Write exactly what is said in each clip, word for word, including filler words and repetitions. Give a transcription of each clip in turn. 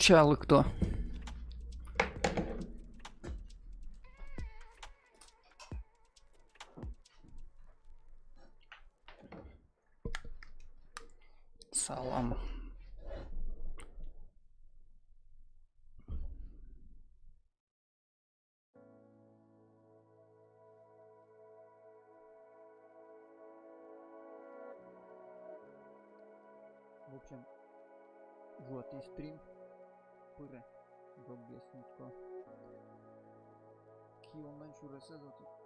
Чалыкто. Салам. В общем, вот и стрим. Пыре. Бог бес нутко. Ки онлайн сюресэз отысь.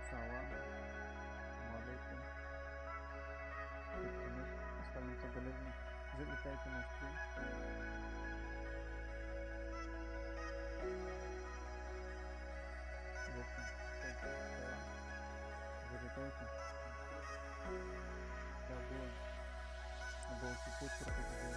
Салам. Салам алейкум. Остальным соболезнования. Залетайте на стрим. В общем, всем салам. Залетайте. Забыл. Забыл, что тут только забыл.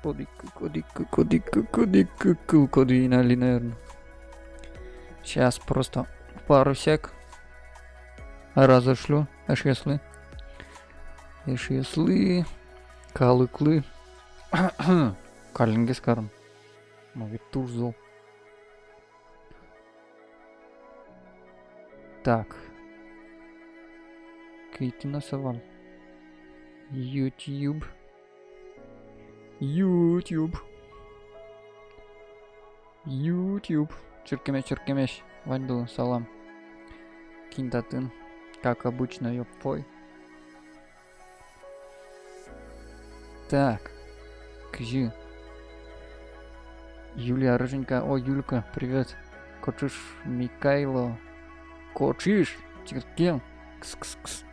Кодик, кодик, кодик, кодик, кодик, кодик, кодик, али, наверное. Сейчас просто пару сек. Разошлю эшъёслы. Эшъёслы. Калыклы. Калленгес каром. Мон ведь туж зол. Так. Кытын со вал? YouTube. YouTube. YouTube. Чырткемесь, чырткемесь. Ваньдылы салам. Кин татын? Как обычно, ёппой. Так. Кызьы? Юлия Рыженька. О, Юлька, привет. Кочыш Микайло. Кочыш! Чырткем. Кс-кс-кс.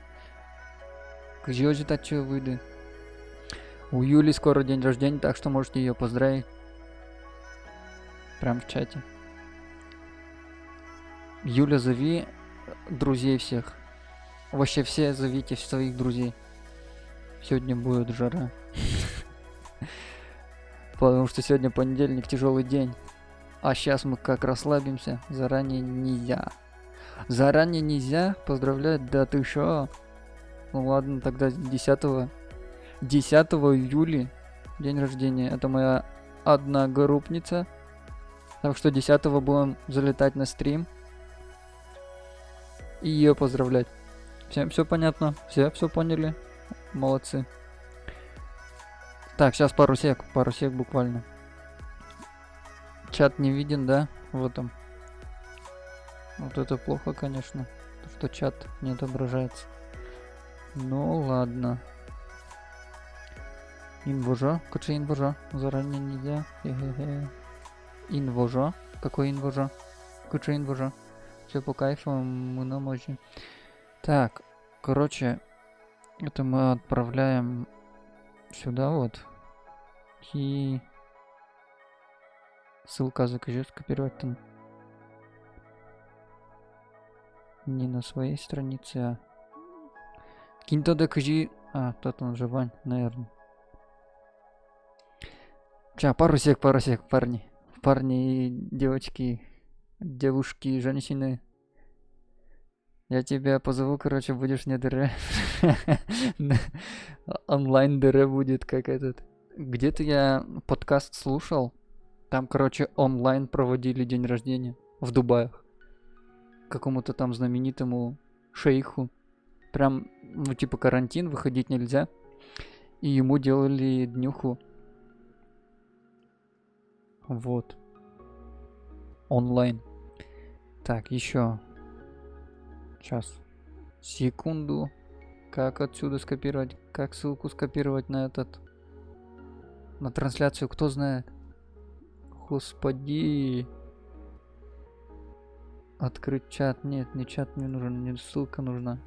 Кызьы озьы татчы выйыды? У Юли скоро день рождения, так что можете её поздравить. Прям в чате. Юля, зови друзей всех. Вообще все зовите своих друзей. Сегодня будет жара. Потому что сегодня понедельник, тяжёлый день. А щас мы как расслабимся. Заранее нельзя. Заранее нельзя поздравлять, да ты шо? Ну ладно, тогда десятого, десятого июля день рождения. Это моя одногруппница. Так что десятого будем залетать на стрим и её поздравлять. Всем всё понятно? Все всё поняли? Молодцы. Так, щас пару сек, пару сек буквально. Чат не виден, да? Вот он. Вот это плохо, конечно, то, что чат не отображается. Ну ладно. Инвожо? Кыӵе инвожо? Заранее нельзя. Хе-хе-хе. Инвожо? Какой инвожо? Кыӵе инвожо? Всё по кайфу, мыном озьы. Так, короче, это мы отправляем сюда вот. И ссылказэ кызьы скопировать-то? Не на своей странице, а. Кин тодэ, кызьы. А, татын уже вань, наверное. Ща, пару сек, пару сек, парни. Парни и девочки, девушки, женщины. Я тебя позову, короче, будешь мне дыре. Онлайн дыре будет, как этот. Где-то я подкаст слушал. Там, короче, онлайн проводили день рождения в Дубаях. Какому-то там знаменитому шейху. Прям, ну, типа, карантин, выходить нельзя. И ему делали днюху. Вот. Онлайн. Так, ещё. Сейчас. Секунду. Как отсюда скопировать? Как ссылку скопировать на этот? На трансляцию, кто знает? Господи. Открыть чат. Нет, не чат мне нужен, мне ссылка нужна.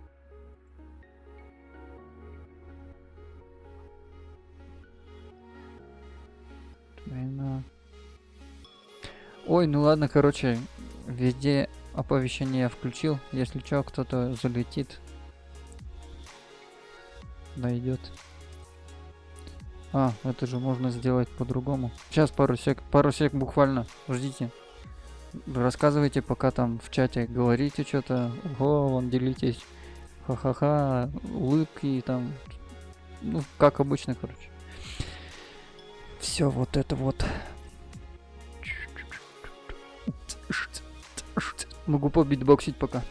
Блин, а. Ой, ну ладно, короче, везде оповещение я включил. Если чё, кто-то залетит, найдёт. А, это же можно сделать по-другому. Сейчас, пару сек, пару сек буквально. Ждите. Рассказывайте, пока там в чате говорите что-то. Ого, вон делитесь. Ха-ха-ха, улыбки там. Ну, как обычно, короче. Все вот это вот. Могу побитбоксить пока.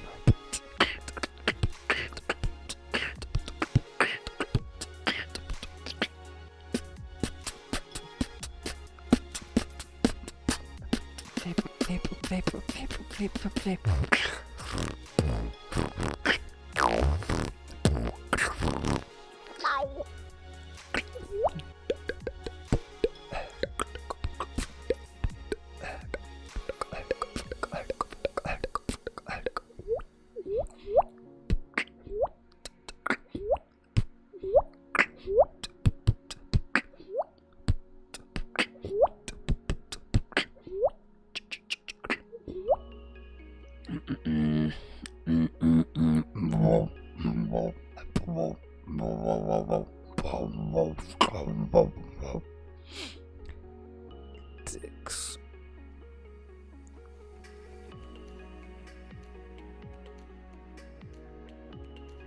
Текс.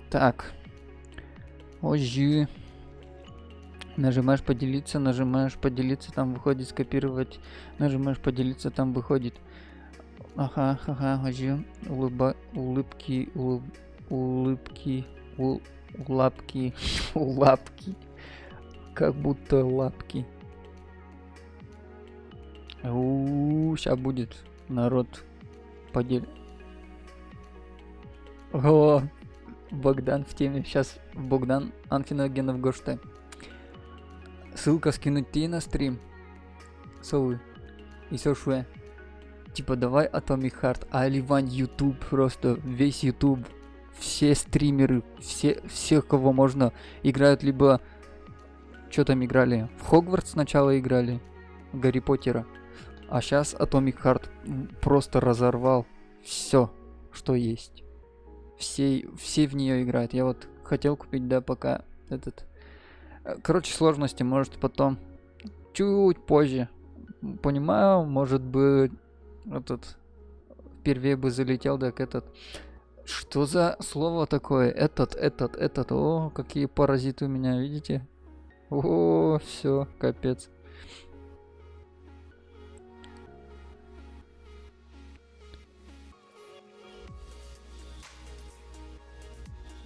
Так. Озьы. Нажимаешь поделиться, нажимаешь поделиться, там выходит скопировать, нажимаешь поделиться, там выходит. Ага, ага, озьы. Улыба-, улыбки, улыб-, улыбки, ул-, улапки, улапки. Как будто лапки. У, ща будет. Народ, подел-, о, Богдан в теме. Щас Богдан Анфиногенов гожтэ. Ссылка скинуть тӥ на стрим. Солы. И со шуэ. Типа, давай Atomic Heart. Али вань YouTube просто. Весь YouTube. Все стримеры. Все, все, кого можно, играют либо Чё там играли? В Хогвартс сначала играли, Гарри Поттера. А щас Atomic Heart, м, просто разорвал всё, что есть. Все, все в неё играют. Я вот хотел купить, да, пока этот, э, короче, сложности, может, потом, чуть позже. Понимаю, может быть, этот, впервые бы залетел, так этот, что за слово такое? Этот, этот, этот. О, какие паразиты у меня, видите? О, всё, капец.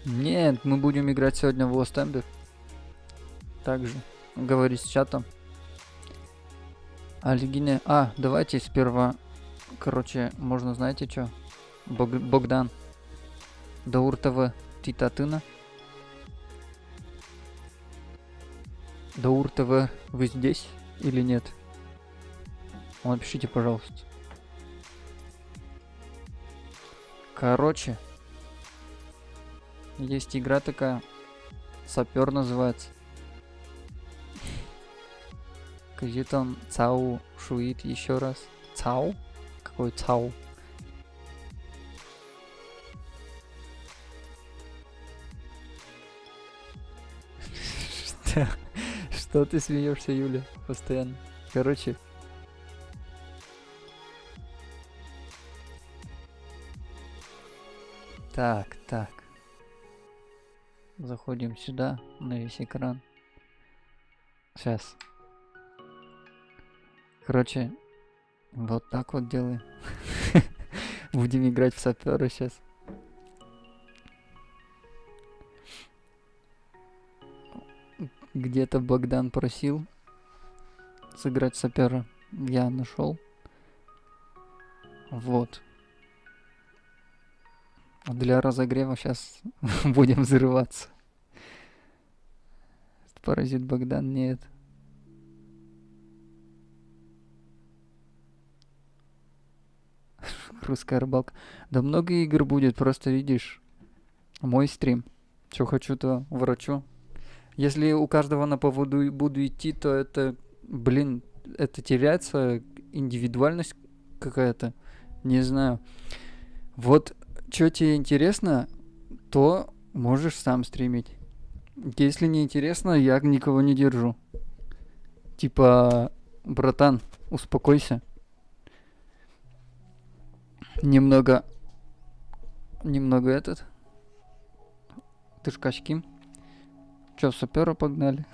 Нет, мы будем играть сегодня в Lost Ember. Также говори с чатом. Али гинэ. А, давайте сперва. Короче, можно, знаете чё? Бог-, Богдан. Даур ТВ, тӥ татын-а? Даур ТВ, вы здесь или нет? Напишите, пожалуйста. Короче, есть игра такая, Сапёр называется. Кызьы там ЦАУ шуид ещё раз? ЦАУ? Какой ЦАУ? Что, что ты смеёшься, Юля? Постоянно. Короче. Так, так. Заходим сюда, на весь экран. Сейчас. Короче, вот так вот делаем. Будем играть в Сапёра сейчас. Где-то Богдан просил сыграть Сапёра. Я нашёл. Вот. Для разогрева сейчас будем взрываться. Паразит Богдан, нет. Русская рыбалка. Да много игр будет, просто видишь. Мой стрим. Чё хочу, то ворочу. Если у каждого на поводу и буду идти, то это, блин, это теряется индивидуальность какая-то. Не знаю. Вот чё тебе интересно, то можешь сам стримить. Если не интересно, я никого не держу. Типа, братан, успокойся. Немного, немного этот, тышкаським. Чё, в сапёра погнали?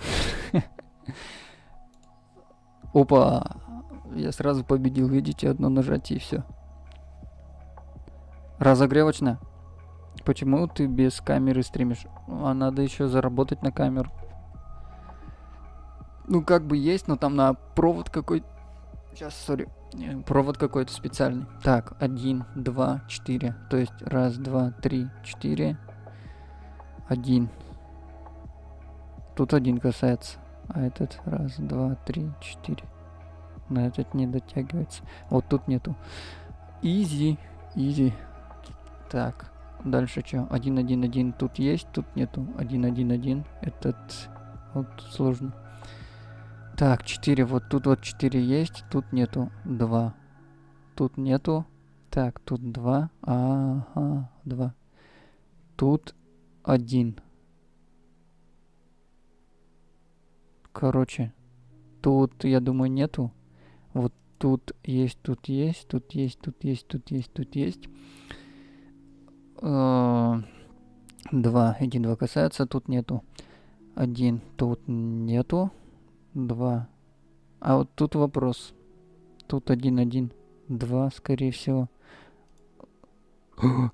Опа! Я сразу победил, видите, одно нажатие и всё. Разогревочная. Почему ты без камеры стримишь? А надо ещё заработать на камеру. Ну, как бы есть, но там на провод какой-то. Сейчас, сори. Э, провод какой-то специальный. Так, один, два, четыре. То есть раз, два, три, четыре. Один. Тут один касается. А этот раз, два, три, четыре. На этот не дотягивается. Вот тут нету. Изи, изи. Так, дальше чё? Один, один, один. Тут есть, тут нету. Один, один, один. Этот вот сложно. Так, четыре. Вот тут вот четыре есть, тут нету. Два. Тут нету. Так, тут два. Ага, два. Тут один. Короче, тут, я думаю, нету. Вот тут есть, тут есть, тут есть, тут есть, тут есть, тут есть. Э, Два, эти два касаются, тут нету. Один, тут нету. Два. А вот тут вопрос. Тут один, один, два, скорее всего.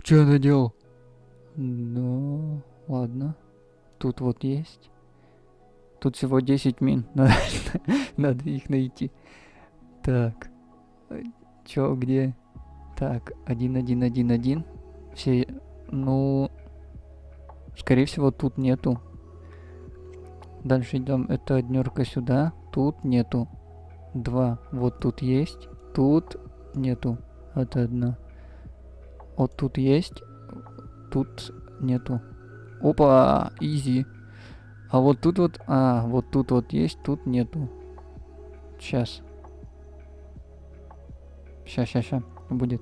Чё я наделал? Ну, ладно. Тут вот есть. Тут всего десять мин. Надо, надо их найти. Так. Чё, где? Так, один, один, один, один. Все, ну, скорее всего, тут нету. Дальше идём. Это однёрка сюда. Тут нету. Два. Вот тут есть. Тут нету. Это одна. Вот тут есть. Тут нету. Опа, изи. А вот тут вот, а, вот тут вот есть, тут нету. Сейчас. Ща, ща, ща. Будет.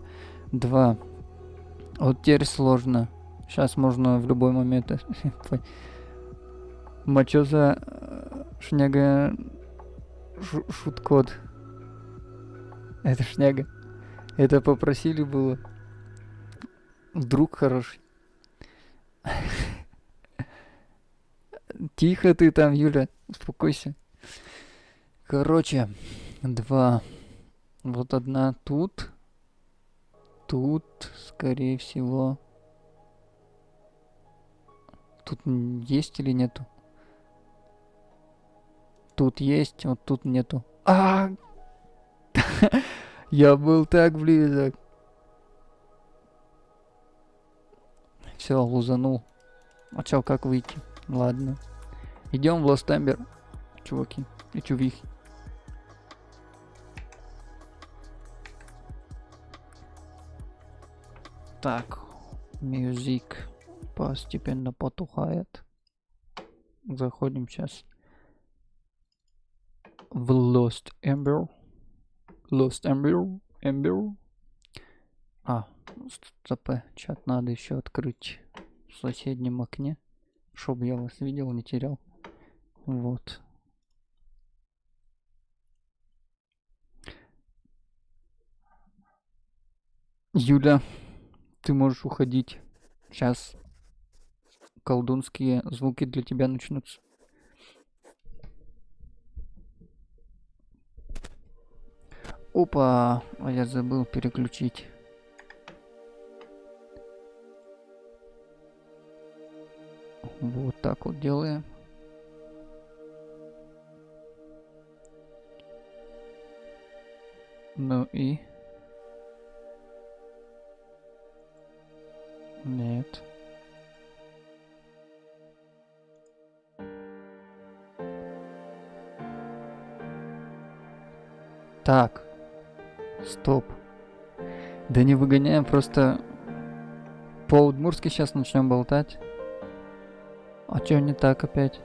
Два. Вот теперь сложно. Сейчас можно в любой момент. Ой. Мачоза, э, шняга, шу-, шуткод. Это шняга. Это попросили было. Друг хороший. Тихо ты там, Юля, успокойся. Короче, два. Вот одна тут. Тут, скорее всего. Тут н-, есть или нету? Тут есть, вот тут нету. А! Я был так близок. Всё, лузанул. А чё, как выйти? Ладно. Идём в Lost Ember, чуваки и чувихи. Так, music постепенно потухает. Заходим сейчас в Lost Ember. Lost Ember. Ember. А, стоп, чат надо ещё открыть в соседнем окне, чтоб я вас видел, не терял. Вот. Юля, ты можешь уходить. Сейчас колдунские звуки для тебя начнутся. Опа, а я забыл переключить. Вот так вот делаем. Ну и Нет. Так. Стоп. Да не выгоняем, просто по-удмуртски сейчас начнём болтать. А чё не так опять?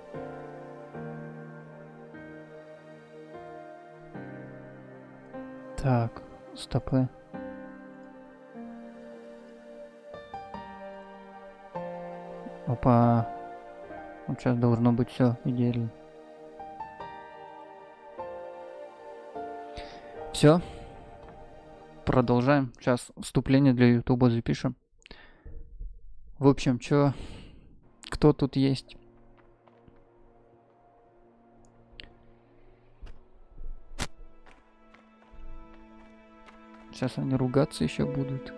Так, стопэ. Опа. Вот сейчас должно быть всё идеально. Всё. Продолжаем. Сейчас вступление для Ютуба запишем. В общем, чё, кто тут есть? Сейчас они ругаться ещё будут.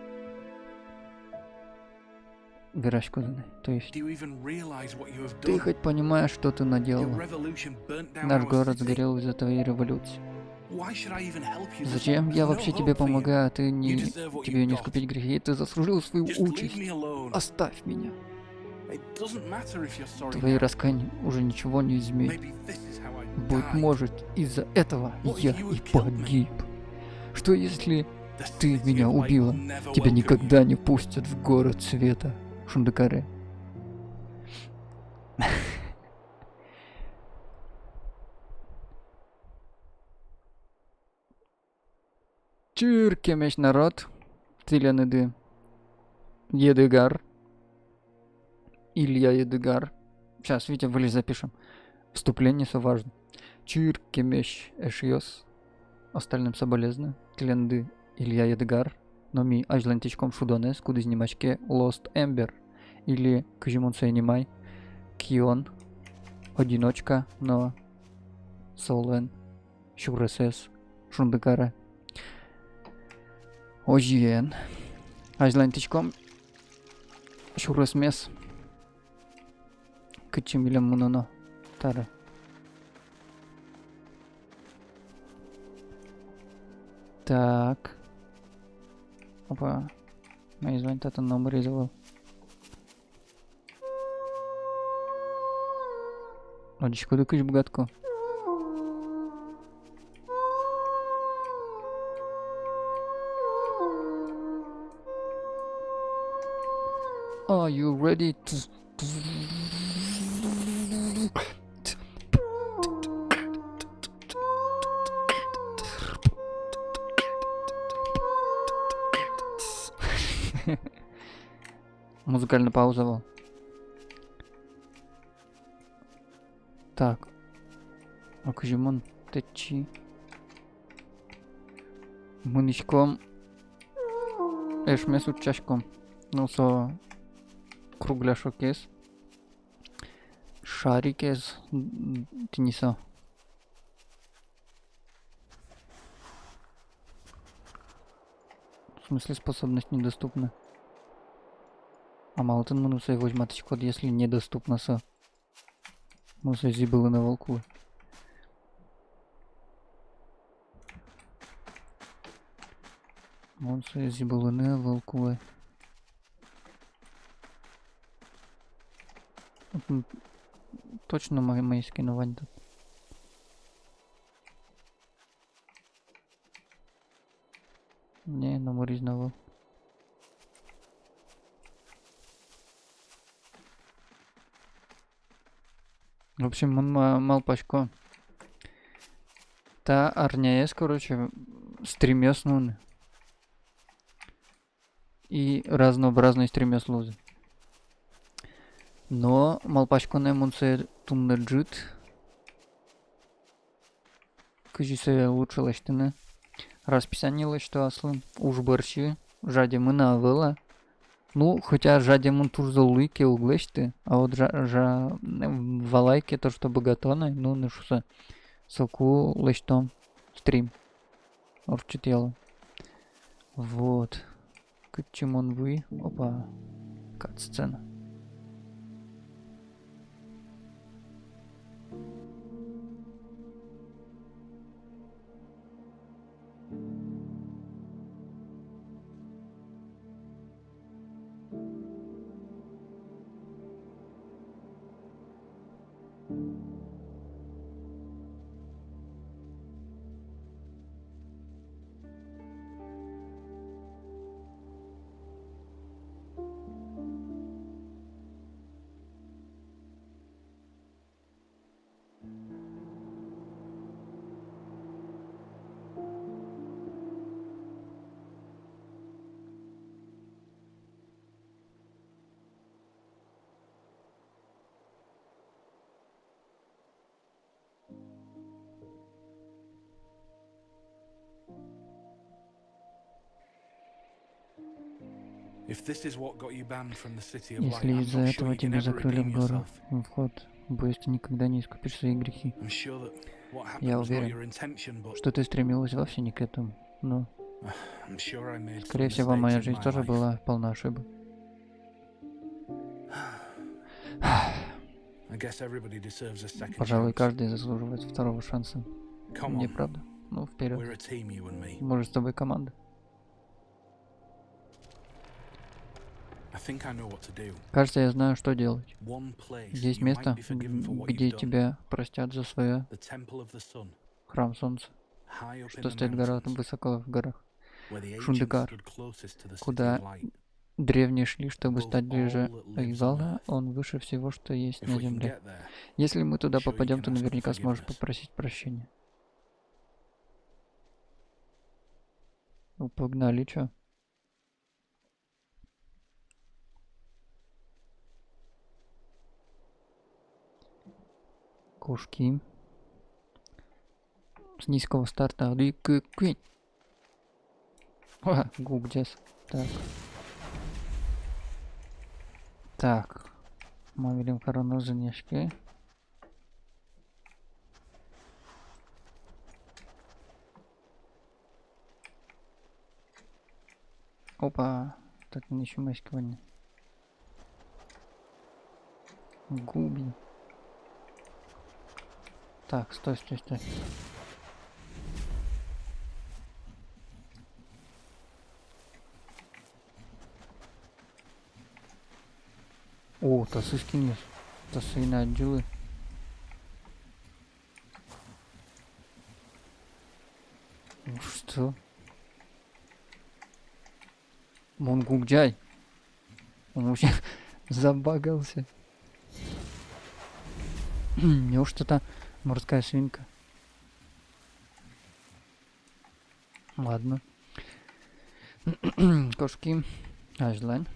Вераськозы на. То есть, ты хоть понимаешь, что ты наделала? Наш город сгорел из-за твоей революции. Зачем я вообще тебе помогаю? Ты не, тебе не искупить грехи, ты заслужил свою участь. Оставь меня. Твои раскаяния уже ничего не изменят. Быть может, из-за этого я и погиб. Что если ты меня убила? Тебя никогда не пустят в город света. Шундыкаре. Чырткемесь, народ, тӥленыды Едыгар. Илья Едыгар. Сейчас, Витя, вылез запишем. Вступление, со важно. Чырткемесь, эшъёс. Остальным соболезную. Тӥленыды Илья Едыгар. Но ми азьланьтӥськом шудонэз, кудӥз нимаське Lost Ember. Или, кызьы мон сое нимай, Кион, одиночка, но солэн сюресэз Шундыкаре. Озьыен, азьланьтӥськом сюресмес, кытчы милем мыноно табере. Так. Опа. Маиз вань татын, номыриз ӧвӧл. Адӟиськоды, кызьы быгатӥсько. Are you ready? Музыкальная пауза вал. Так. А кызьы мон тэтчи? Мынӥськом. Эшмес утчаськом. Ну, со кругляшокез. Шарикез. Тӥни со. В смысле, способность недоступна? А малы тон мыным сое возьматӥськод, если недоступна со? Мон сое зӥбылыны ӧвӧл кулэ. Мон сое зӥбылыны ӧвӧл кулэ. М, точно ма-, маиз ке но вань татын. Не, номыриз но ӧвӧл. В общем, мон ма-, малпасько. Та арняез, короче, стримъёс нуыны. И разнообразной стримъёс луозы. Но малпасько на мон сое туннэ ӝыт. Кызьы сое лучше лэсьтыны? Расписание лэсьто аслым, уж бӧрсьы, жадемын-а, ӧвӧл-а. Ну, хотя жадемын туж зол луи ке, уг лэсьты, а вот жа-, жа-, валай ке то, что быгатоно, ну, ну шуса, соку лэсьтом стрим. Ортчытъяло. Вот. Кытчы мон вуи? Опа. Кат-сцена. Если из-за этого тебе закрыли в город вход, боюсь, ты никогда не искупишь свои грехи. Я уверен, что ты стремилась вовсе не к этому, но, скорее всего, моя жизнь тоже была полна ошибок. Пожалуй, каждый заслуживает второго шанса. Не правда? Ну, вперед. Мы же с тобой команда. Кажется, я знаю, что делать. Есть место, где тебя простят за свое. Храм Солнца. Что стоит гора высоко в горах. Шундыкар, куда древние шли, чтобы стать ближе Эйвала, он выше всего, что есть на земле. Если мы туда попадем, то наверняка сможешь попросить прощения. Ну, погнали, чё? Кошки. С низкого старта. Али кы-, куинь. Ха, гугӟаз. Так. Так. Ма милем кароно зынъяське. Опа. Татын ещё маське вань. Губи. Так, стой, стой, стой. О, та сыскинес. Та сыйна адӟылӥ. Ну что? Мон гугӟай. Он вообще забагался. Неужто та морская свинка? Ладно. Кошки. Азьлань.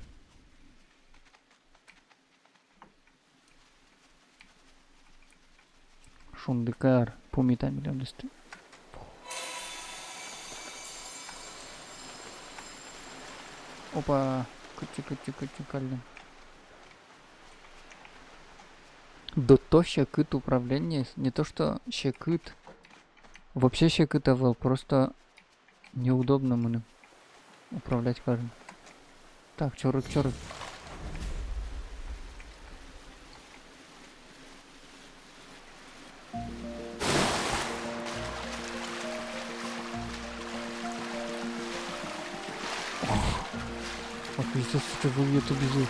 Шундыкар, пумита милемдысты. Опа, кытчы, кытчы, кытчы каллен. Дотто секыт управление, не то что секыт, вообще секыт ӧвӧл, просто неудобно мыным управлять карыны. Так, чорыг, чорыг. Ох, пиздец, ты чё, вылӥ-то бизы.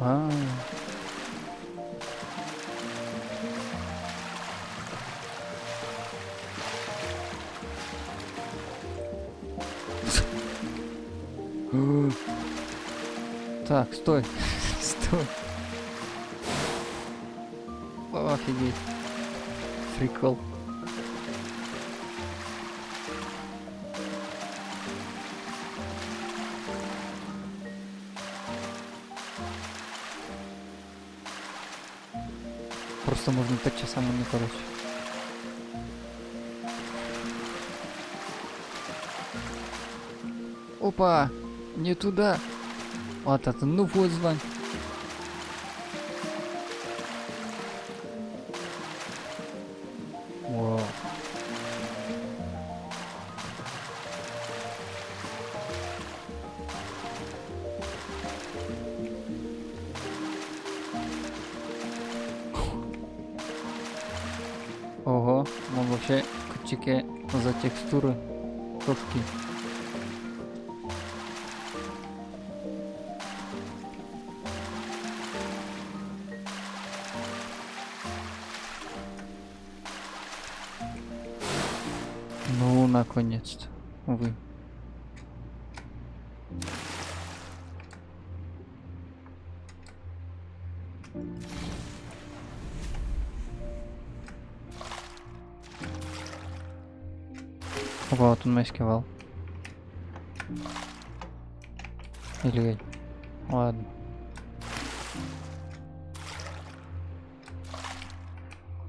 А. Так, стой. Стой. О, офигеть. Прикол. Просто можно тотчас самому, короче. Опа! Не туда! Вот это, ну вот звань. Вау. Ого, мон вообще кытчы ке за текстуры кошки. Ну, наконец-то. Увы. Ого, отын маське вал. Или ӧй. Ладно.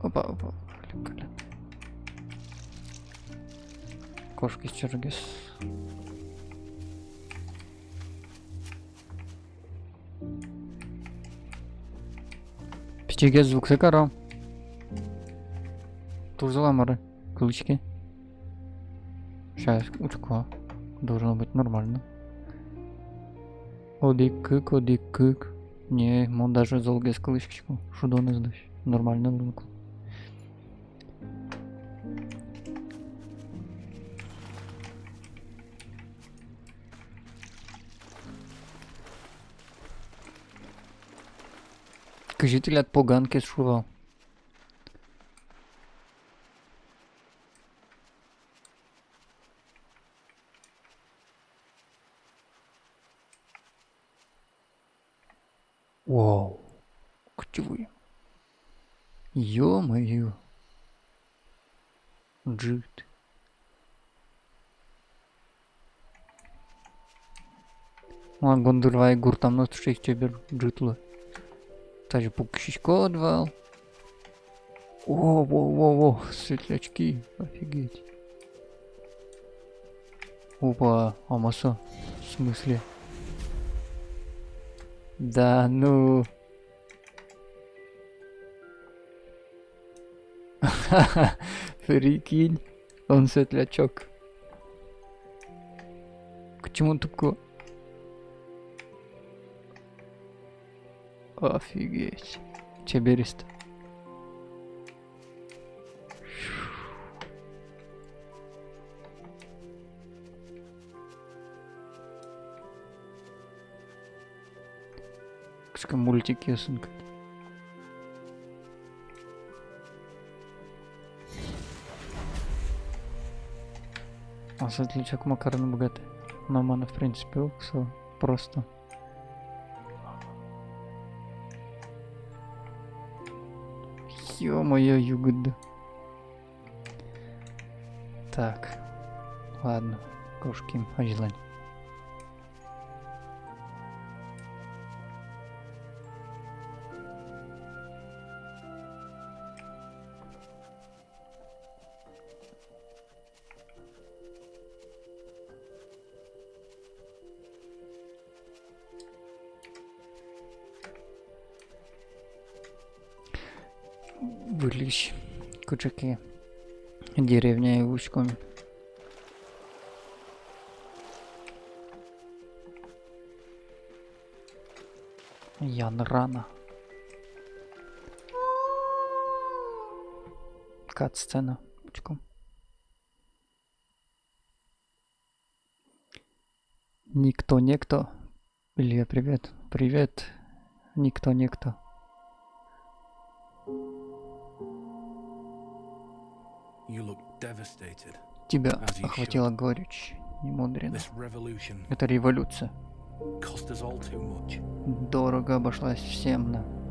Опа, опа, опа, блин, блин. Кошкись чыргес. Пичигес звуксэ каро. Туж зол-а, мар-а? Кылӥське. Щас учко. Должно быть нормально. Одӥг, кык, одӥг, кык. Не, мон даже золгес кылӥськисько. Шудонэз дась. Нормально луыны кулэ. Кызьы тӥляд поганкез шуо вал? Вау. Кытчы вуи? Ё-моё. Ӝыт. Мон Гондырвай гуртам но сыӵе ик чебер ӝыт луэ. Тазьы пуксиськод вал. О, во, во, во, светлячки, офигеть. Опа, а мар со? В смысле? Да ну. Прикинь, он светлячок. Кытчы мон тубко? Офигеть. Чебересь-то. Кыӵе ке мультикъёсын кадь. А светлячок ма карыны быгатэ? Но мон, в принципе, ок, со просто. Ё-моё, югыт. Так. Ладно, кошким азьлань. Выльысь кыӵе ке деревняе вуиськом. Янрана. Кат-сцена учком. Никто-некто. Илья, привет. Привет. Никто-некто. You look devastated. Тебя охватила горечь. Немудрено. This revolution. Это революция. Cost us all too much. Дорого обошлась всем нам.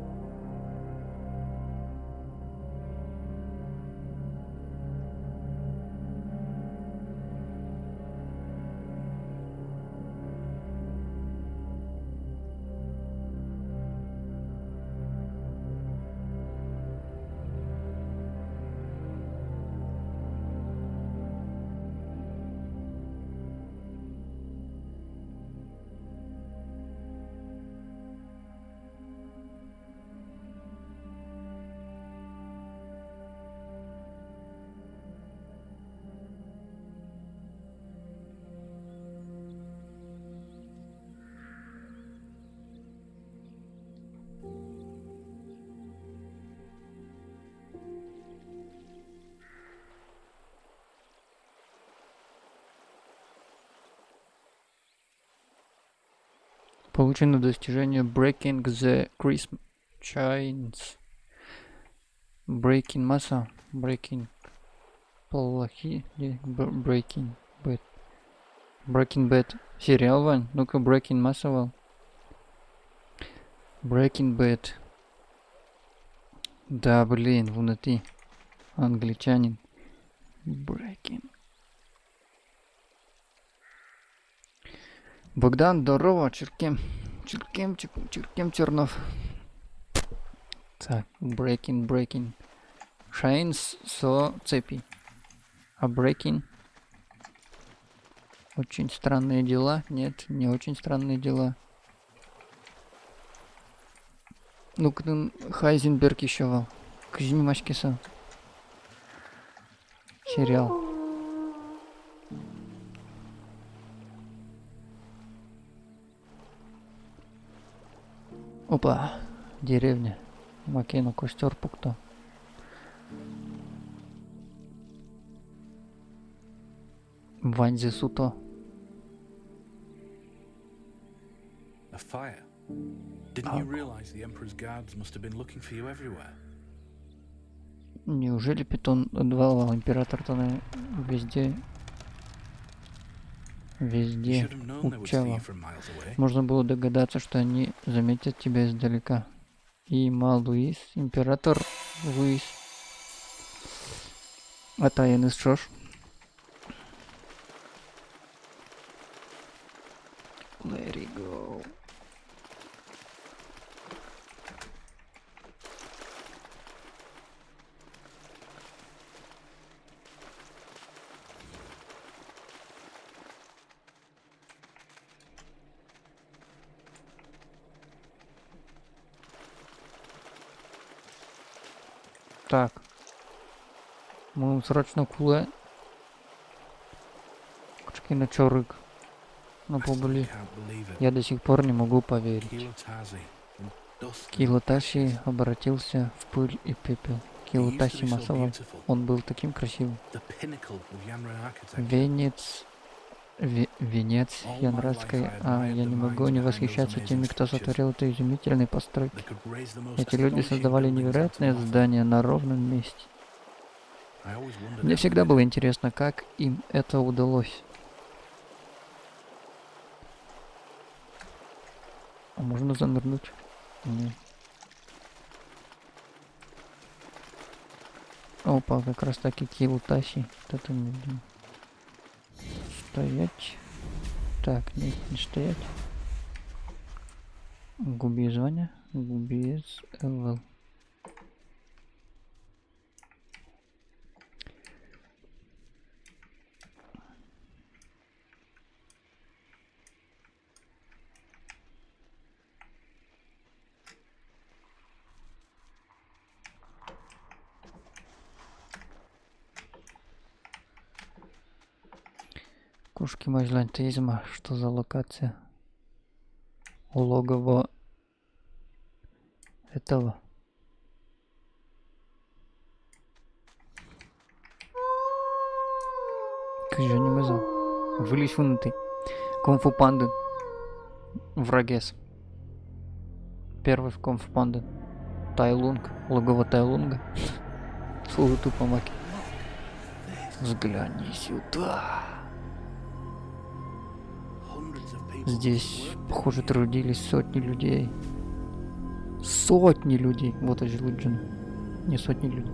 Получено достижение Breaking the Crisp Chains. Breaking ма со, Breaking. Плохие, не, Б-, Breaking Bad. Breaking Bad сериал вань, ну-ка, Breaking ма со вал. Breaking Bad. Да блин, вунэтӥ. Англичанин. Breaking. Богдан, здорово, чырткем. Чырткем, чыр-, чырткем Чернов. Так, Breaking, Breaking. Chains со цепи. А Breaking. Очень странные дела. Нет, не очень странные дела. Ну, кытын Хайзенберг ещё вал. Кызьы нимаське со сериал? Опа, деревня. Маке но костёр пукто. Ваньзэ суто. A fire. Didn't you realize the Emperor's guards must have been looking for you everywhere? Неужели пе тон ӧд вал вал, император тонэ везде, везде утча вал? Можно было догадаться, что они заметят тебя издалека. И ма луиз, император луиз. Атаеныз ӵош. Let it go. Так. Мыным срочно кулэ кыӵе ке но чорыг. Но побыли. Я до сих пор не могу поверить. Кило Таси обратился в пыль и пепел. Кило Таси Масава, он был таким красивым. Венец Ве-, венец янрасской, а я не могу не восхищаться теми, кто сотворил эту изумительную постройку. Эти люди создавали невероятные здания на ровном месте. Мне всегда было интересно, как им это удалось. А можно занырнуть? Не. Опа, как раз таки Кило Таси. Вот это мне, блин. Стоять. Так, нет, не стоять. Губиез вань-а? Губиез ӧвӧл. Кошким азьлань, таиз ма, что за локация? Логово этого. Кызьы нимыз-а? Выльысь вунэтӥ. Кунг-фу пандын. Врагез. Первый в Кунг-фу пандын. Тайлунг. Логово Тайлунга. Служит тупо маке. Взгляни сюда. Здесь, похоже, трудились сотни людей. Сотни людей. Вот озьы лыдӟоно. Не сотни людей.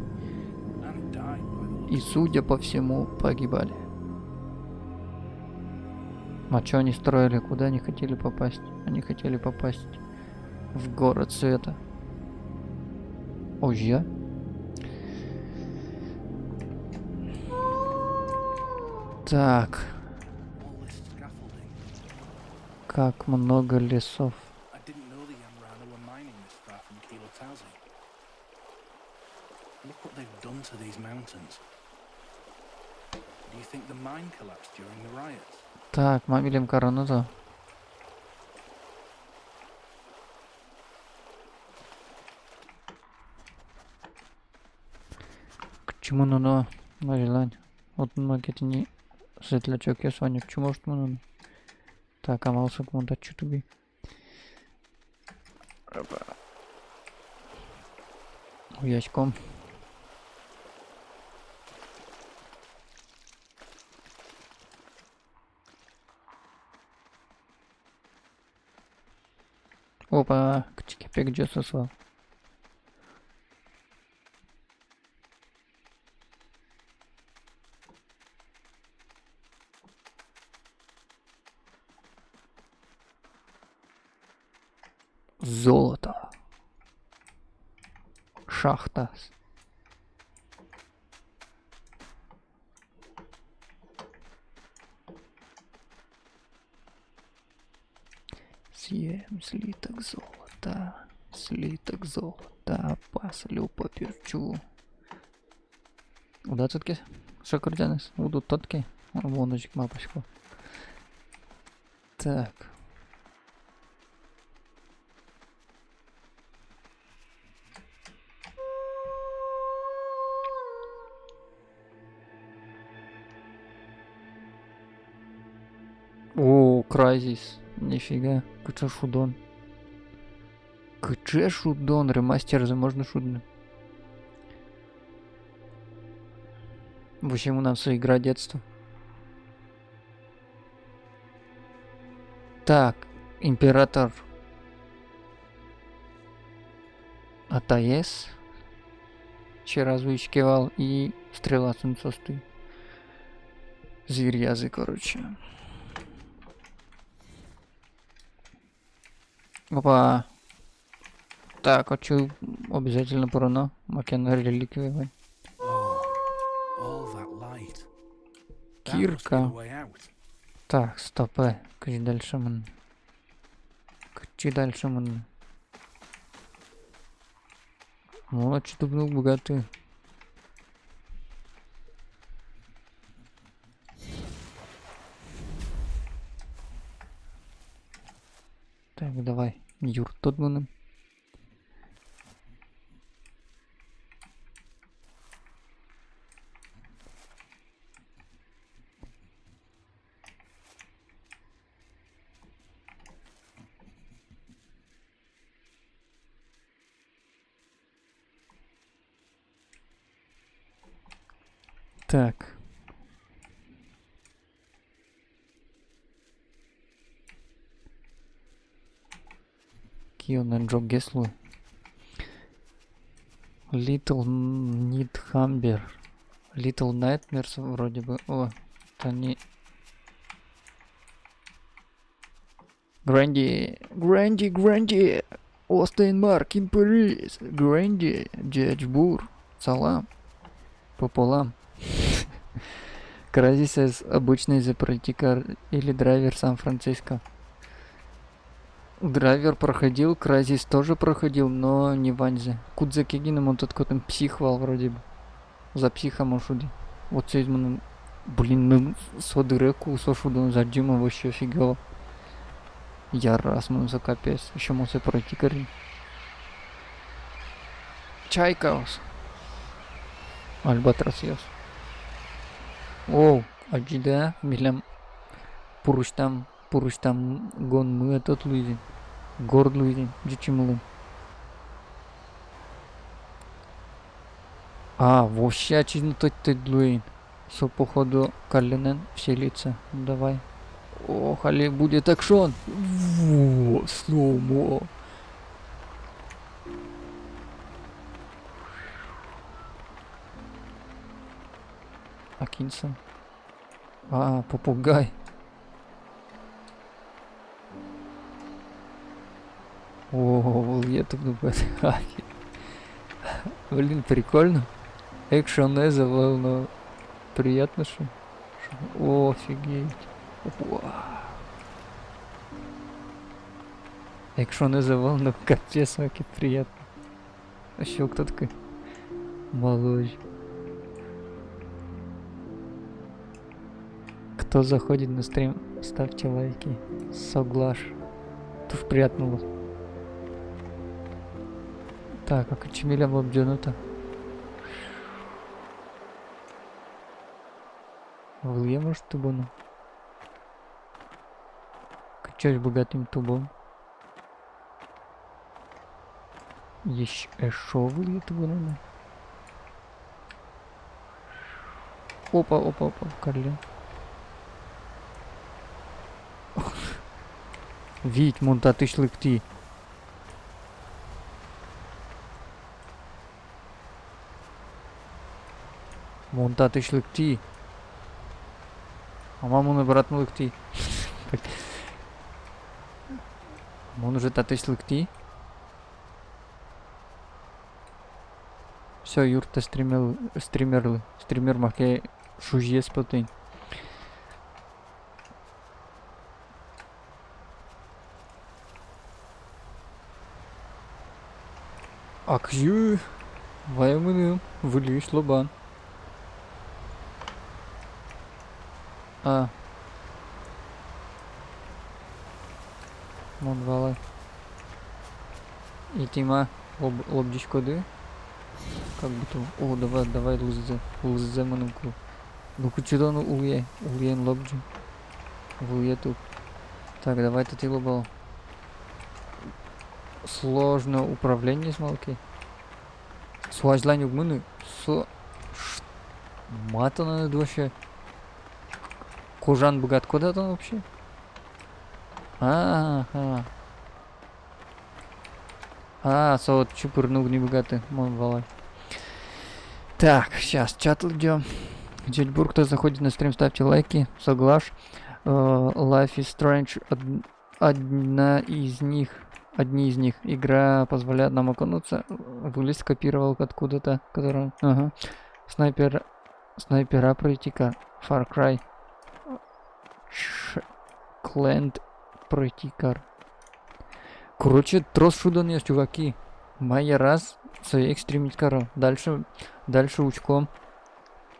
И, судя по всему, погибали. А чё они строили? Куда они хотели попасть? Они хотели попасть в город света. Озьы-а? Так. Как много лесов. I didn't know the Yamrana were mining this far from Kilo Tazi. Look what they've done to these mountains. Do you think the mine collapsed during the riots? Так, ма милем кароно-то. Кытчы мыноно, азьлань? Отын маке тӥни светлячокъёс вань, отчы, может, мыноно. Так, амал со ик мон татчы туби. Опа. Уяськом. Опа, кыӵе ке пегӟо со. Золото. Шахта. Семь слиток золота. Слиток золота. Пас, лёпа, перчу. Уд-а тодӥське шокырӟанэз? Уд, уд тодӥське. А, мон озьы ик малпасько. Так. О, Кразис. Нифига. Кыӵе шудон. Кыӵе шудон, ремастерзэ можно шудыны. Вообще, мынам со игра детства. Так, император. Атаез. Сразу иське вал и стреласын состы. Зверязы, короче. Опа. Так, отчы обязательно пыроно. Маке но реликвия вань. Oh, all that light. That must be the way out. Кирка. Так, стопэ. Кызьы дальше мыным? Кызьы дальше мыным? Мон отчы тубыны уг быгаты. Так, давай, юрттод мыным. Так. Кион, эн ӝоггес лу. Little Nightmares. Little Nightmares вроде бы. О, тани. Гранди, Гранди, Гранди. Остин Марк, Империс, Гранди, Джаджбур. Салам. Пополам. Кразисэз обычный за пройти кар или драйвер Сан-Франциско? Драйвер проходил, Кразис тоже проходил, но не ваньзэ. Кудзэ ке гинэ мон тодӥсько, отын псих вал вроде бы. За психа мон шуди. Вот соиз мыным, блин, ну, со дыре ку со шудон адӟи, мон вообще офигел. Яраз мыным со, капец. Ещё мон сое пройти кари. Чайкаос. Альбатросъёс. Оу, адӟиды-а, милям пурысьтам, пурысьтам гонмы этот луиз ини. Горд луиз ини, ӟучымылэн. А, вообще ачиз но тӧдьы-тӧдьы луэ ини. Со, походу, каллен вселится. Ну, давай. Ох, али будет экшон. Во, слоумо. А кин со? А, попугай. О, вылӥе тубыны быгатэ. Блин, прикольно. Экшонэз ӧвӧл но, приятно шо. О, офигеть. Уа. Экшонэз ӧвӧл но, капец, маке приятно. Ещё кто-то. Малыш. Кто заходит на стрим, ставьте лайки. Соглаш. Туж приятно луоз. Так, а кытчы милям лобӟоно-то? Вылӥе, может, тубоно? Кытчы озьы быгатӥм тубон? Ещ-, эшшо вылӥе тубоно на. Опа, опа, опа, каллен. Вить, мон татысь лыктӥ. Мон татысь лыктӥ. А ма мон обратно лыктӥ? Мон уже татысь лыктӥ. Всё, юрттэ стример-, стримерлы. Стример маке шузиез потэ ини. Акжы, вай мыным выльысь лобан. А. Мон валай. И тӥ ма лоб-, лобӟиськоды. Как будто. О, давай, давай, лыззэ, лыззэ мыным ку. Ну, кучидон улӥе, улӥен лобӟы. Вылӥе туп. Так, давай татӥ лобал. Сложное управлениез малы ке. Со азьлань уг мыны, со ш-, ма тон, аны вообще. Кожан быгатӥськод-а тон вообще? Ага. А, со вот чупырны уг ни быгаты, мон валай. Так, щас чат лыдӟом. Зельбург, кто заходит на стрим, ставьте лайки. Соглаш. Э, Life is Strange, од-, одна из них, одни из них. Игра позволяет нам окунуться. Вылез, скопировал откуда-то, которая, ага. Снайпер, снайпера пройти кар. Far Cry. Ш-, Clanned пройти кар. Короче, трос шудонъёс, чуваки. Ма яраз, сое ик стримить каро. Дальше, дальше учком.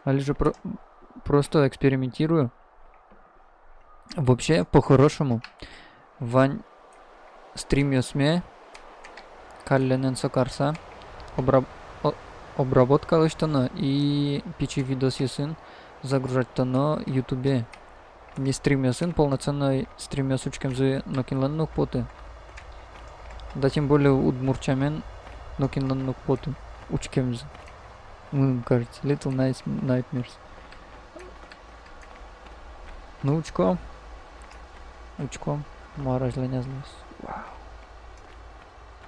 Али же про-, просто экспериментирую. Вообще, по-хорошему, вань стримъёсме калленэн со карса, обраб-, о-, обработка лэсьтоно и пичи видосъёсын загружать кароно ютубе. Не стримъёсын, полноценной стримъёс учкемзы нокинлэн но уг поты. Да тем более удмурт сямен нокинлэн но уг поты учкемзы. Мыным кажется, Little Night-, Nightmares. Ну, учком. Учком. Мар азьланяз луоз. Вау.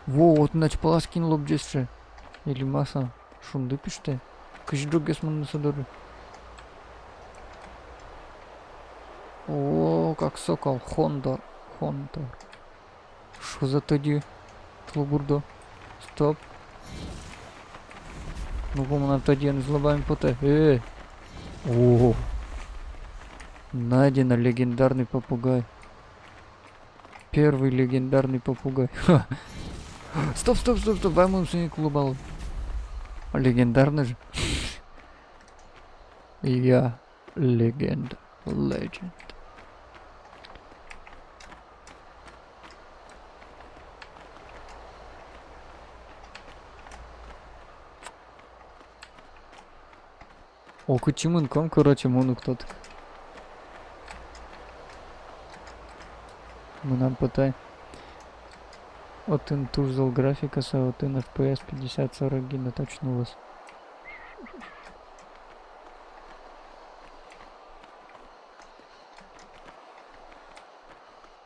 Во, отын ачпалаз кин лобӟиз ше. Или ма со. Шунды пиштэ. Кызьы ӝоггес мыныны со доры. О, как сокол. Хондор. Хондор. Что за тӧдьы тылобурдо? Стоп. Ну, по-моему, мынам тӧдьыен уз лобаме потэ. Э. О. Найдено, легендарный попугай. Первый легендарный попугай. Ха. Стоп, стоп, стоп, стоп. Вай мон сыӵе ик лобало. Легендарный же. Я легенда. Legend. О, кытчы мынком, короче, мон уг тодӥськы. Мынам потэ. Отын туж зол графика со, отын FPS пятьдесят сорок гинэ точно луоз.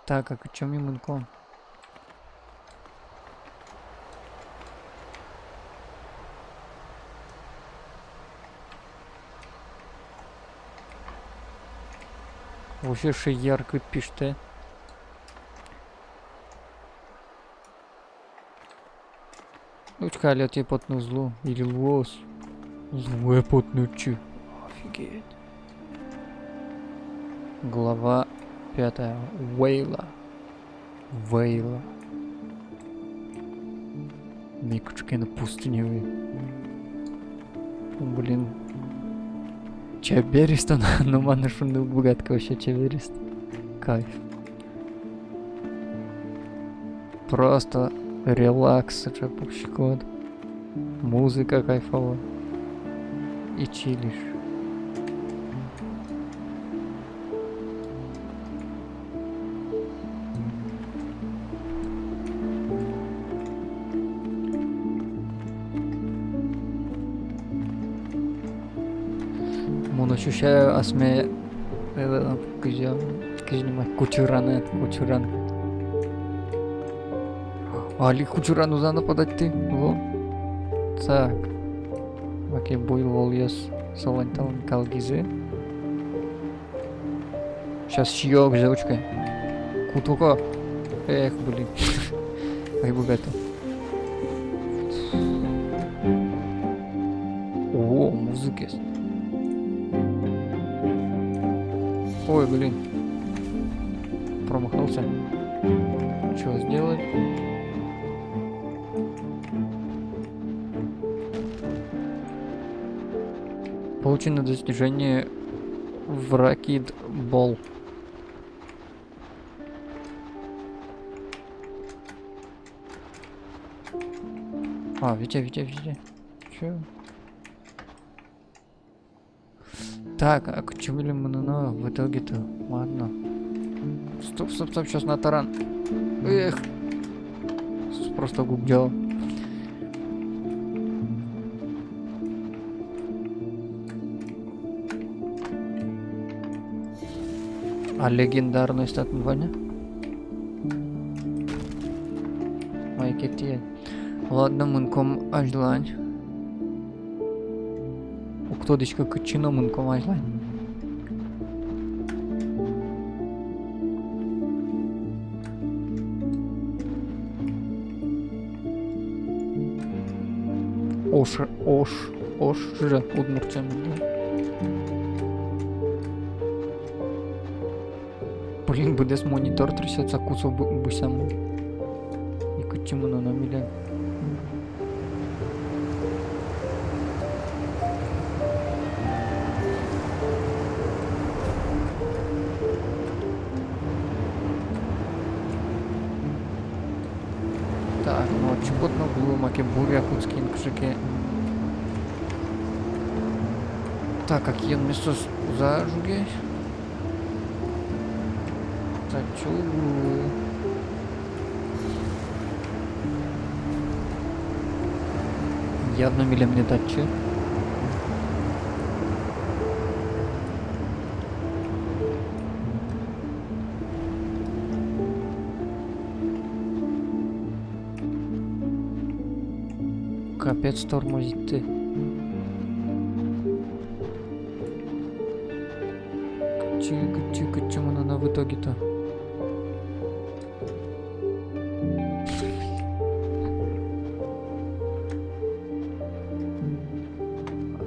Так, а кытчы ми мынком? Вообще сыӵе яркыт пиштэ. Учкы али, отӥ потыны уз лу, или луоз? Уз луэ потыны отчы. Офигеть. Глава пятая. Вейла. Вейла. Ми кыӵе ке но пустыне вуим. Блин. Чебересь тон, но мон шуыны уг быгатӥськы, вообще чебересь. Кайф. Просто релакс, сыӵе пукиськод. Музыка кайфовой. И чилишь. Мон ощущаю асме, э, кызьы, кызьы нимаз, кучыраны, кучыран. Али кучыран уз-а нападать кары, во. Так. Маке буйволъёс солань-талань калгизы. Щас сиёк же, учкы. Кутоко. Эх, блин. Ай, богато. О, музыкаез. Ой, блин. Промахнулся. Чё сделать? Получено достижение в Rocket Ball. А, Витя, Витя, Витя. Чё? Так, а кытчы милем мыныны в итоге-то? Ладно. Стоп, стоп, стоп, щас на таран. Эх. С-, просто гугдял. А легендарный статын вань-а? Мае ке тӥ. Ладно, мынком азьлань. Уг тодӥськы кытчы, но мынком азьлань. Ош, ош, ош же удмуртчем, да? Блин, быдэс монитор трясётся, кусо бы-, бусям. И кытчы мыноно милем? Так, ну, чукот но было, маке буря кутскин кыӵе ке. Так, а киын ми соос уз-а жуге? Татчы уг луы. Явно милем не татчы. Капец, тормозит-то. Кытчы, кытчы, кытчы мыноно в итоге-то?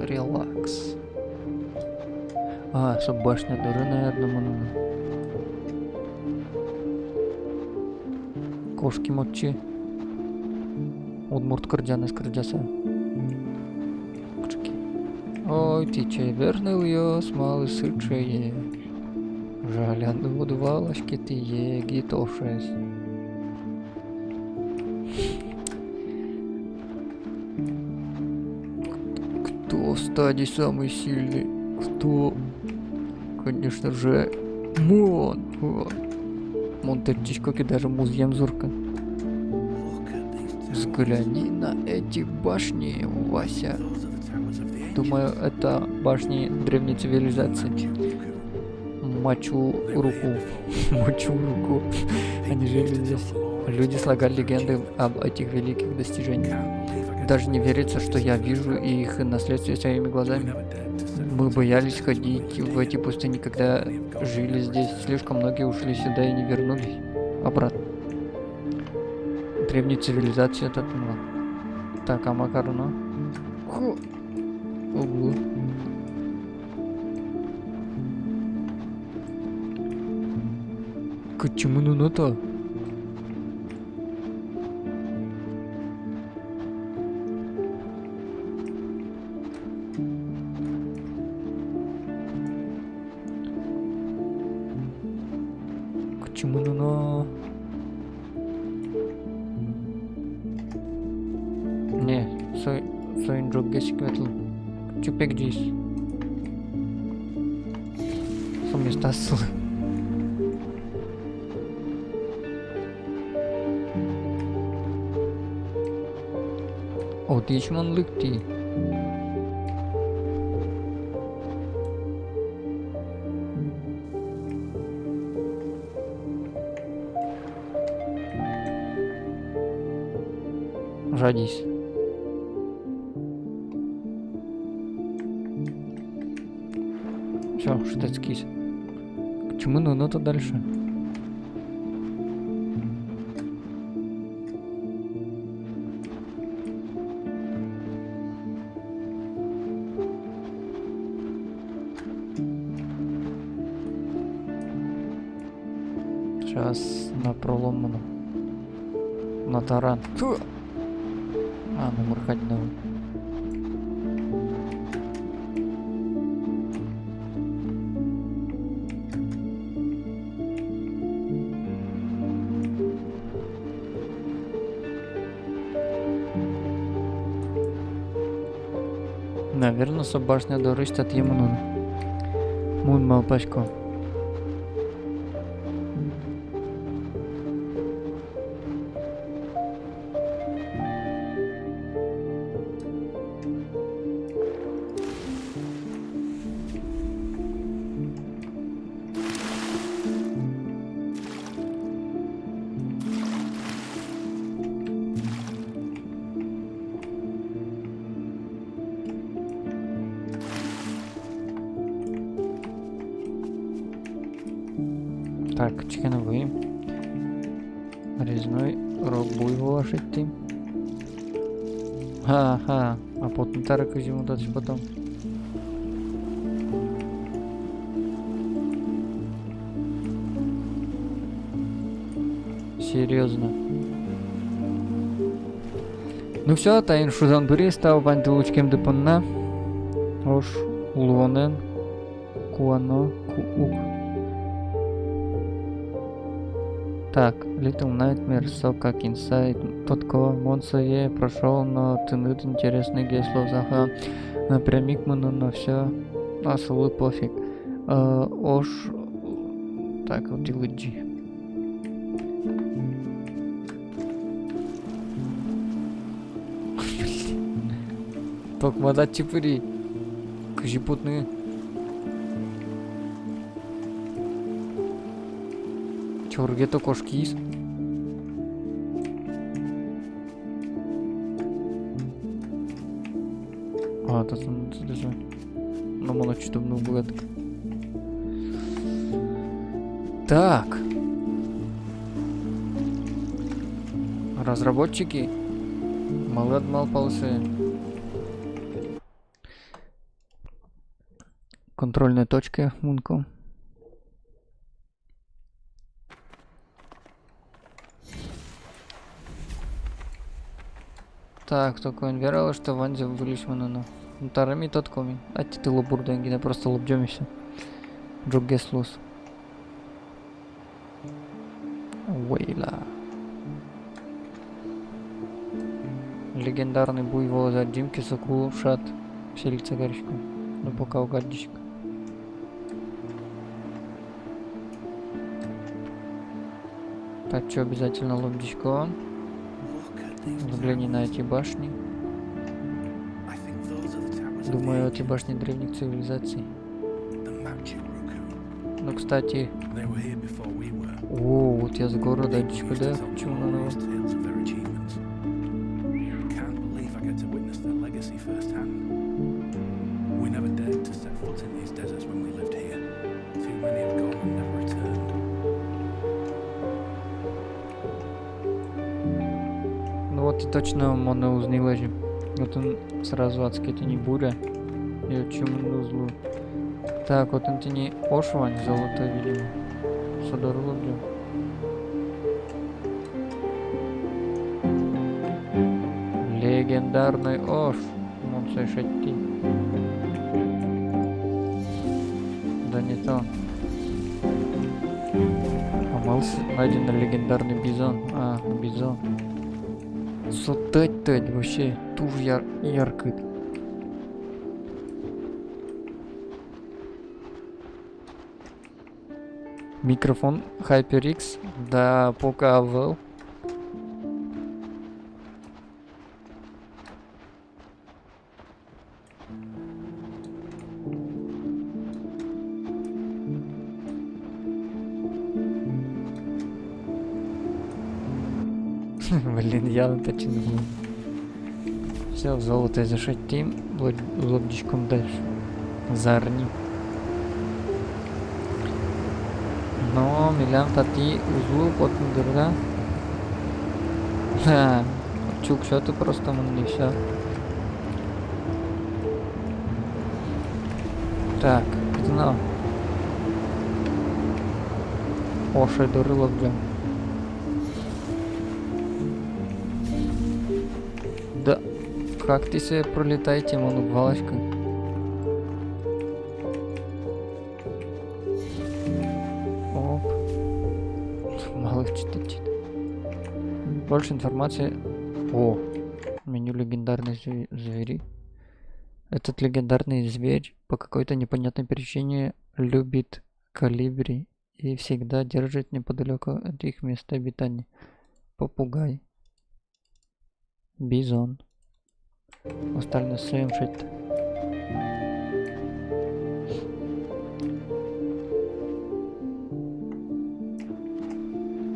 Релакс. А, со башня доры, наверно, мыноно. Кошким отчы. Удмурт кырӟанэз кырӟаса. Кыӵе ке. Ой, тӥ чебер нылъёс, малы сыӵеесь? Жаляны уд валаське тӥ егит ошез. Кто в стаде самый сильный? Кто? Конечно же, мон. Мон тэтчисько ке, даже музъем зурка. Взгляни на эти башни, Вася. Думаю, это башни древней цивилизации. Мачу Руку. Мачу Руку. Они жили здесь. Люди слагали легенды об этих великих достижениях. Даже не верится, что я вижу их наследствие своими глазами. Мы боялись ходить в эти пустыни, когда жили здесь. Слишком многие ушли сюда и не вернулись обратно. Древней цивилизации этот, ну. Так, а ма кароно? Ху. Ого. Кытчы мыноно-то? Кытчы мыноно? Не, со-, соин ӝоггес ик ветлы. Чупек ӟис. Со местаысь сылы. Отысь мон лыктӥ. Жадиз. Всё, шутэтскиз. Кытчы мыноно-то дальше? Сейчас напролом мыно. На таран. Фу! А, номыр кадь но. Наверно, со башня дорысь татӥ мыноно. Мон малпасько. Так, чекана вуи. Резной рог буйвола шедьтӥм. Ха-ха. А потом тары кызьы мон татысь потом? Серьёзно. Ну всё, таин шудон быриз, тау ваньды учкемды понна. Ож улонэн куано ку ук. Так, Little Nightmares, со как Inside. Тодӥсько, мон сое прошёл, но тыныд интересный гес луоз, аха. Напрямик мыноно, но всё, а солы пофиг. Э, ож, так, вот и лыдӟи. Токма татчы пыри. Кызьы потыны? Чорыге-то кошкиз. А, татын, татын. Но мон отчы тубыны уг быгаты. Так. Разработчики. Малы ӧд малпалэ сое? Контрольной точкае мынӥсько. Так, только эн вералэ, что ваньзэ выльысь мыноно. Ну, тары ми тодӥськом ини. Аттьы тылобурдоен гинэ просто лобӟом и всё. Ӝоггес луоз. Вейла. Легендарный буйволэз адӟим ке, соку шат вселиться кариськом. Но пока уг адӟиськы. Татчы обязательно лобӟиськом. Взгляни на эти башни. Думаю, это башни древних цивилизаций. Ну, кстати. О, вот я с города, дядечка, да? Почему на новом? Ну вот и точно монэ уз ни лэзьы. Вот он сразу адске тӥни буря. И отчы мыныны уз лу. Так, вот он тӥни ож вань, золотой, видимо. Со доры лобӟом. Легендарной ож. Мон сое шедьтӥ. Да не то. А малы с-, найден легендарный бизон. А, бизон. Со тӧдь-тӧдь вообще туж яр-, яркыт. Микрофон HyperX, да, пока ӧвӧл. Блин, я на точно не был. Всё, золото шедьтӥм, лоб-, лобӟиськом дальше. Зарни. Но милям татӥ уз лу потыны дыр, да? Ха, чук сёты просто мыным и всё. Так, кытын но. Ож доры лобӟом. Да как тӥ сое пролетаете, мон уг валаськы. Оп. Малы читать. Больше информации. О, меню легендарных зв-, зверей. Этот легендарный зверь по какой-то непонятной причине любит колибри и всегда держит неподалеку от их места обитания. Попугай. Бизон. Остальное всё им шить.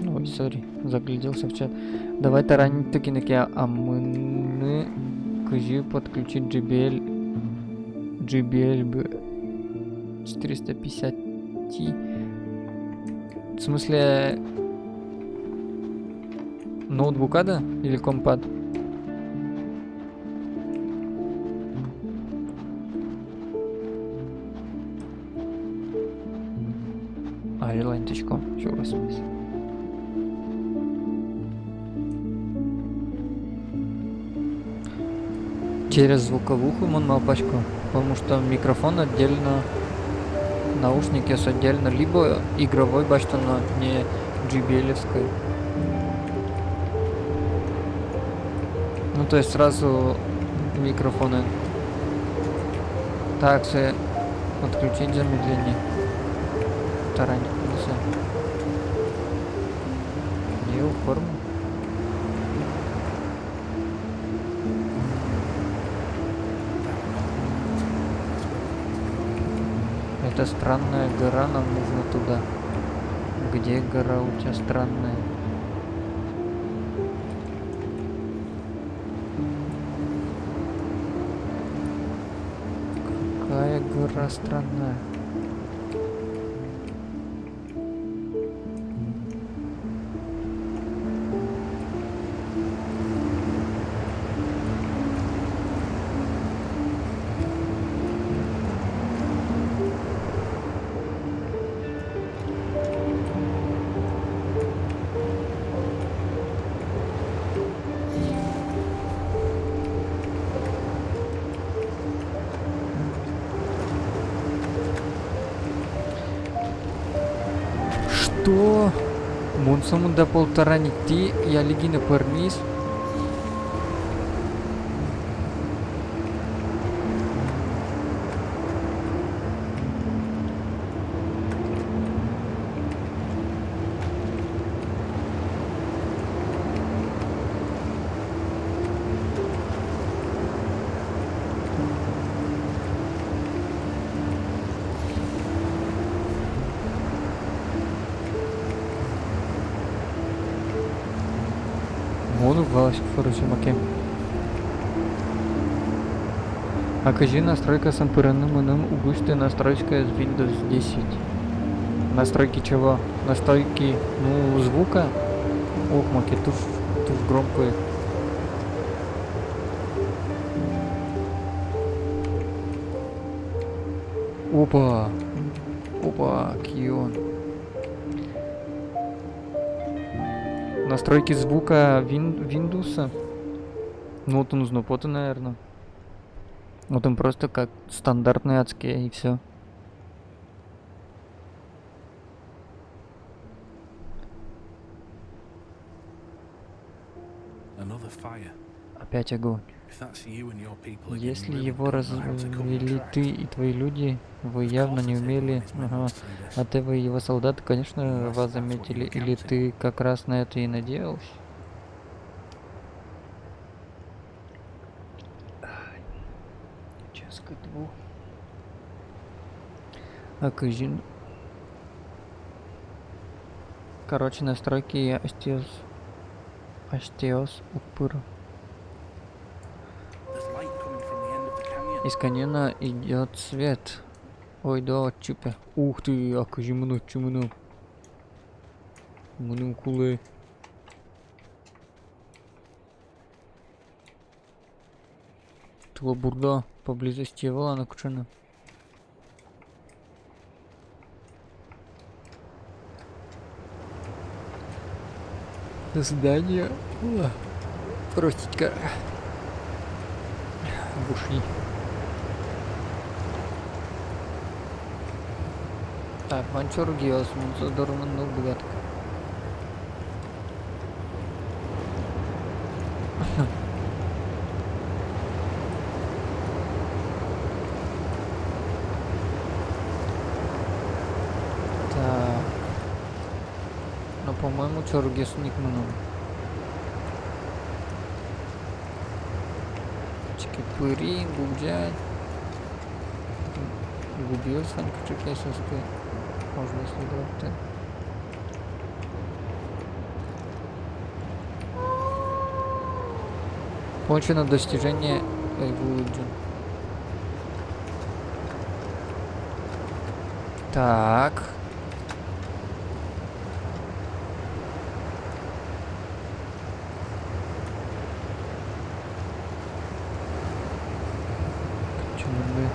Ой, сори, загляделся в чат. Давай таранить тыки-ныки, а мыным кызьы подключить J B L, J B L B четыреста пятьдесят T? В смысле, ноутбука, да? Или компа? А, желание точка ком. Чё у вас есть? Через звуковуху мон малпасько, потому что микрофон отдельно, наушники отдельно, либо игровой басьтоно, не J B L-евской. Ну, то есть сразу микрофоны. Так, всё, отключить замедление. Таранить, ну, всё. Не, оформил. Это странная гора, нам нужно туда. Где гора у тебя странная? Какая гора странная? Что? Мон сомында полтора нити, я лигина пӧрмиз. Мон уг валаськы, короче, макем. А кызьы настройкаосын пырыны? Мыным уг усьты настройкаез Windows десять. Настройки чего? Настройки, ну, звука. Ох, маке, туж, туж громкой. Опа. Опа, кион. Настройки звука вин-, Виндуса. Ну, отын уз но поты, наверно. Отын просто как стандартный адске, и всё. Another fire. Опять огонь. If that's you and your people again, you really don't know how to cook and track. Если его развели ты и твои люди, вы явно не умели, ага, а ты, вы, его солдаты, конечно, вас заметили, или ты как раз на это и надеялся? Ай, час кадь ву. А кызьы? Короче, настройки асьтэос, асьтэос уг пыры. Из каньона идёт свет. Ойдо отчы, пе. Ух ты, а кызьы мон отчы мыно? Мыным кулэ. Тылобурдо поблизости ӧвӧл, а, нокыӵе но. Здание. О, простите-ка. Буши. Так, вань чорыгъёс, мон со доры мыныны уг быгаты. По-моему, чорыгъёсын ик мыном. Чики пыри, губдя. Губиосын кыӵе ке состы. Можно следовать. Получено достижение, э, выполнено. Так. Почему мы?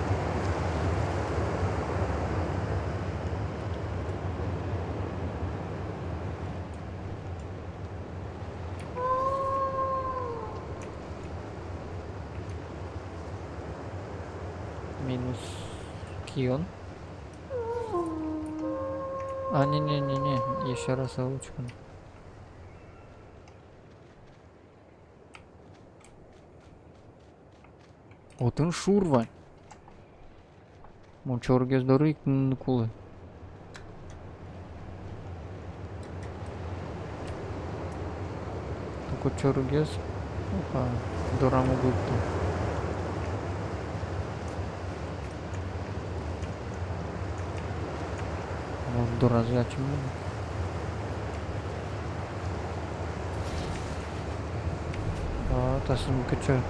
Минус кион. А, не-не-не-не, ещё раз оучкан. Отын шур вань. Мон чорыгез доры ик мыныны кулэ. Только чорыгез. Опа, дорам уг лыкты. Может, доразы ачим мыны? А, тасын кыӵе.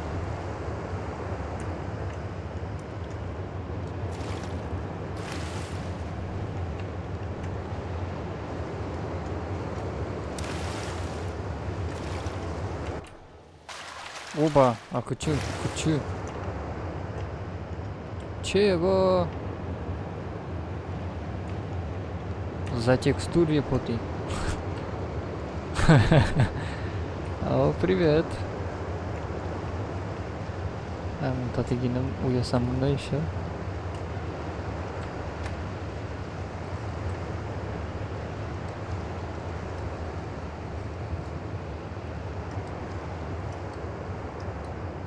Оба, а кыӵе, кыӵе? Чего? За текстуре потӥ. О, привет. А, мон татӥ гинэ уяса мыно ещё.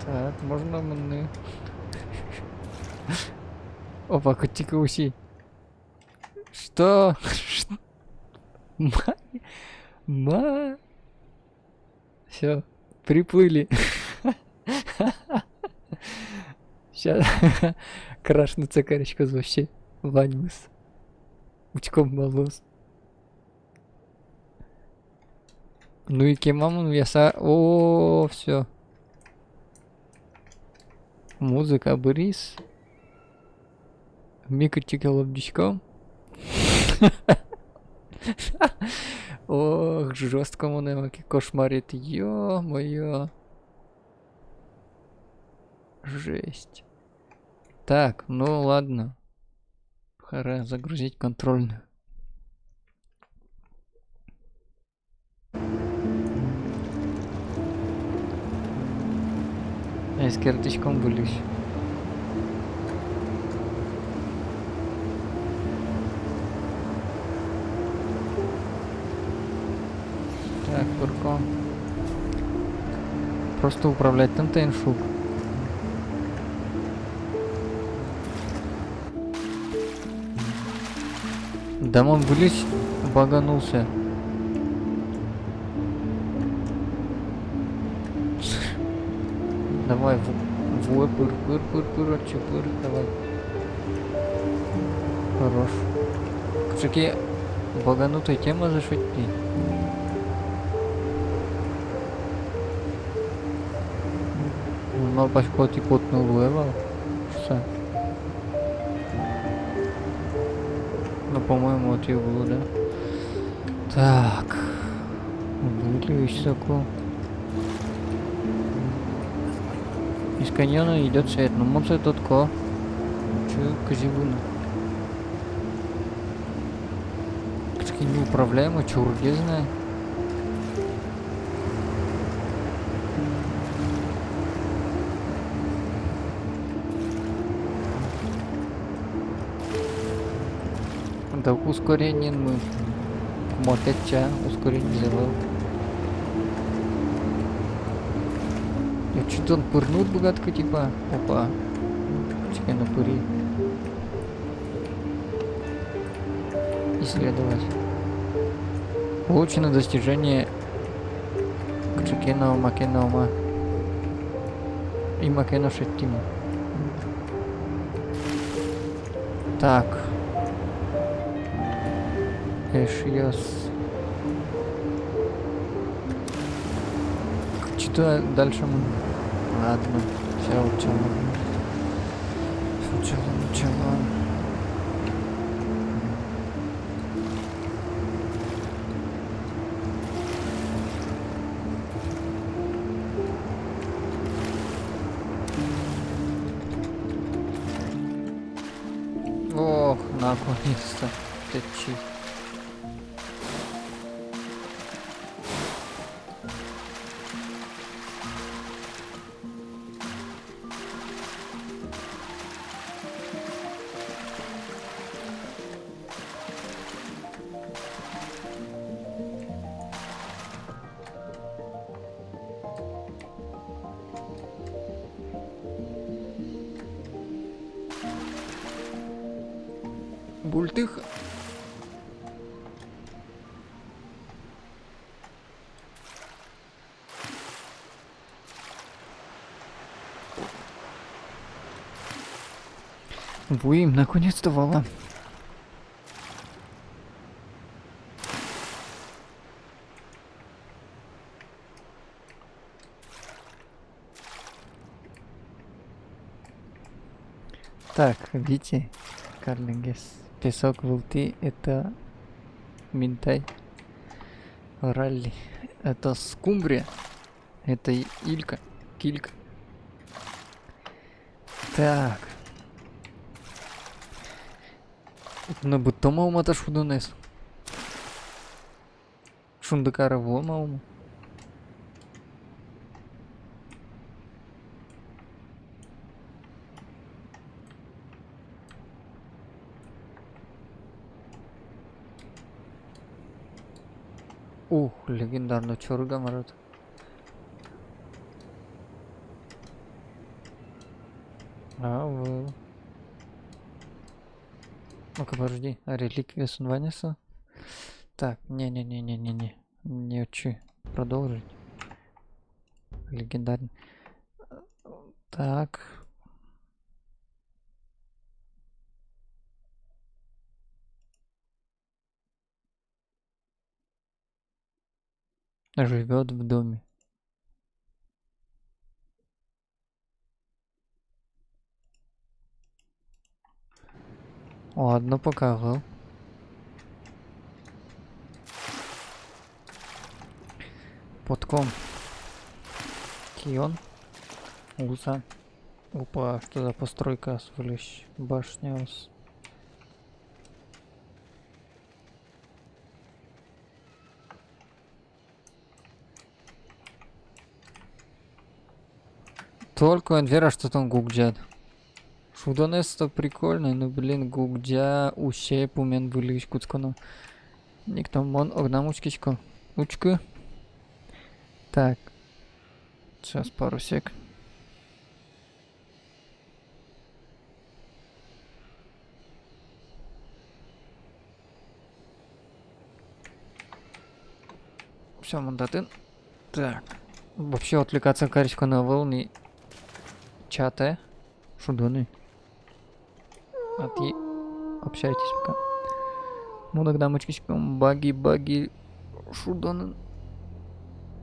Так, можно мыны. Опа, кытчы ке уси. Что? Ма? Ма? Всё, приплыли. Ща крашнуться кариськоз вообще ваньмыз. Учком, ма луоз. Ну и кема мон уяса, о, всё. Музыка быриз. Ми кытчы ке лобӟиськом. Ох, жёстко монэ маке кошмарит, ё-моё. Жесть. Так, ну ладно. Пора загрузить контрольную. Эскериськом выльысь. Так, пырко. Просто управлять тын тайын шуг. Да мон выльысь баганулся. Давай, ву-, вуэ пыр, пыр, пыр, пыр, отчы пыр, давай. Хорош. Кыӵе ке баганутой тема за шедьтӥ. Мон малпасько, отӥ потыны луэ вал шуса. Ну, по-моему, отӥ уг лу, да? Так. Выльысь соку. Из каньона идёт свет. Ну, мон сое тодӥсько. Чё, кызьы выны? Кыӵе ке неуправляемый, чорыгез на. Да ускорениен мы. Куматэк ча, ускорениез ӧвӧл. Я, чё, тон пырны уд быгатӥськы, типа? Опа. Кыӵе ке но пыри. Исследовать. Получено достижение. Кыӵе ке но, маке но ма. И маке но шедьтӥм. Так. Эшъёс. Что дальше мы? Ладно. Всё, учёлом. Учёлом, учёлом. Ох, наконец-то. Тэтчи. Бултых. Вуим, наконец-то вала. Так, видите, карлингес. Песок вылтӥ, это минтай. Ралли. Это скумбрия. Это и-, илька. Килька. Так. Ну, будто мама та шудонэз. Шундыкары вуо, малпасько. Ух, легендарной чорыг, мар-а та. А, вал. Ну-ка, подожди, а реликвия со вань-а со? Так, не-не-не. Не хочу продолжить. Легендарный. Так. Живёт в доме. Ладно, пока ӧвӧл. Потком. Кион. Уса. Опа, что за постройка, вылысь башняос. Только эн вера, что тон гугӟад. Шудонэз-то прикольный, но, блин, гугӟа усе пумен вылысь кутсконо. Никто, мон огнам учкисько. Учкы. Так. Сейчас, пару сек. Всё, мон татын. Так. Вообще отвлекаться кариськоно ӧвӧл ни чатэ. Шудоно. А тӥ общайтесь пока. Мон огнам учкисько, баги, баги. Шудонын.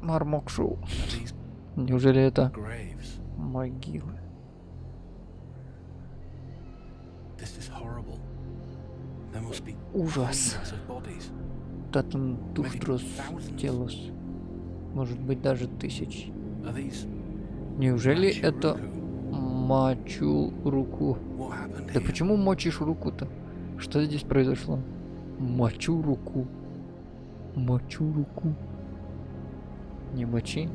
Мармок шуо. Неужели это могилы? Ужас. Татын туж трос телос. Может быть, даже тысяч. Неужели это Мачу-Руку? Да почему мочишь руку-то? Что здесь произошло? Мачу-Руку. Мочу руку. Не мочи.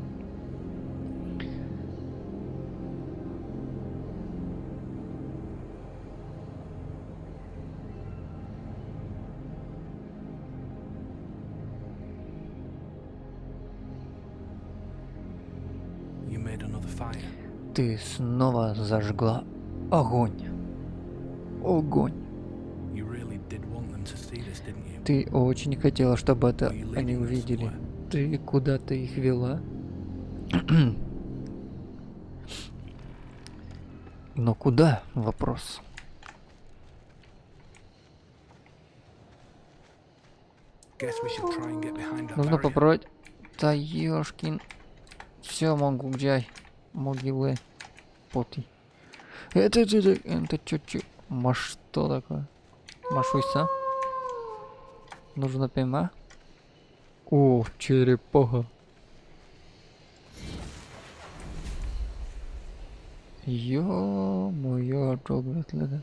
Ты снова зажгла огонь. Огонь. Ты очень хотела, чтобы это они увидели. Ты куда-то их вела? Но куда? Вопрос. Нужно попробовать. Та ёшкин. Всё, могу, где могилы. Поти. Это, это, это, это чё, чё? Ма что такое? Машуйса. Нужно пема. О, черепаха. Ё-моё, ӝог ветлэ, да.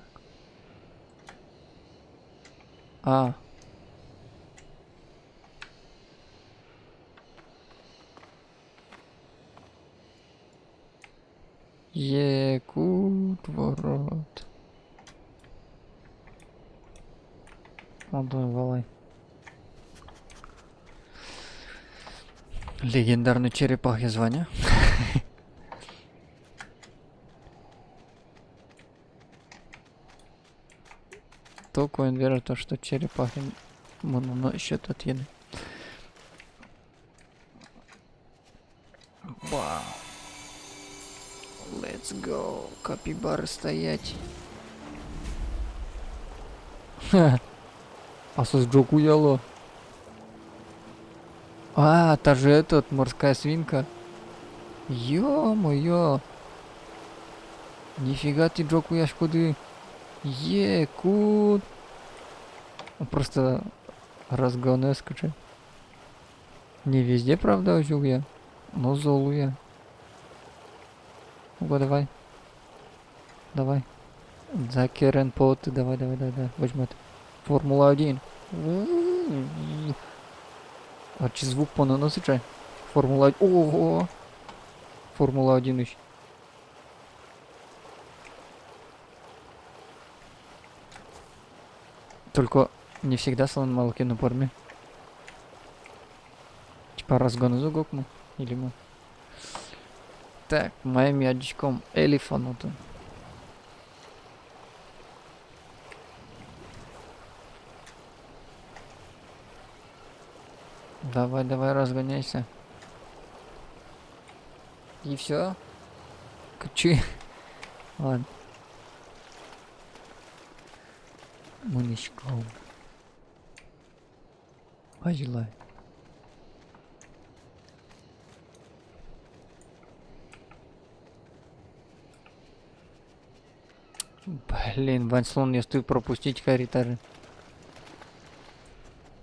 А. Якут ворот. Ладно, валай. Легендарный черепахе звание. Только он верит в то, что черепахи мыноно ещё тот еды. Вау. Let's go. Капибара стоять. Ха. А соос ӝог уяло. А, та же этот, морская свинка. Ё-моё. Нифига ты ӝог уяськоды. Якут. Просто разгонэз кыӵе. Не везде, правда, озьы уя, но зол уя. Ого, давай. Давай. Закерен поты, давай, давай, давай, давай. Возьмёт. Формула один. У-у-у. Ачиз звук пононо сыӵе. Формула од-, ого. Формула один ещё. Только не всегда солэн малы ке но пӧрме. Типа разгонэз уг окмы, или ма. Так, маин ми адӟиськом, элефант отын. Давай, давай, разгоняйся. И всё? Кыӵе? Ладно. Мынӥськом. Азьлай. Блин, вань слонъёсты пропустить кари табере.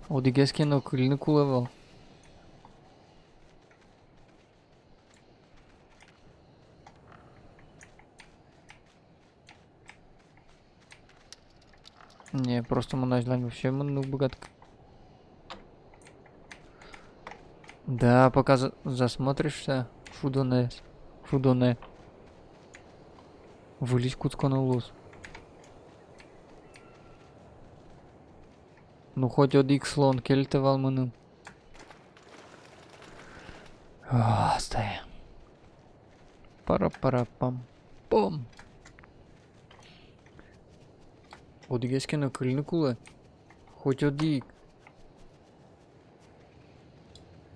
Одӥгез ке но кыльыны кулэ вал. Не, просто мон азьлань вообще мыныны уг быгатӥськы. Да, пока за-, засмотришься, шудонэ, шудонэ. Выльысь кутсконо луоз. Ну, хоть одӥг слон кельты вал мыным. А, стая. Пара-пара-пам-пом. Одӥгез ке но кыльыны кулэ. Хоть одӥг.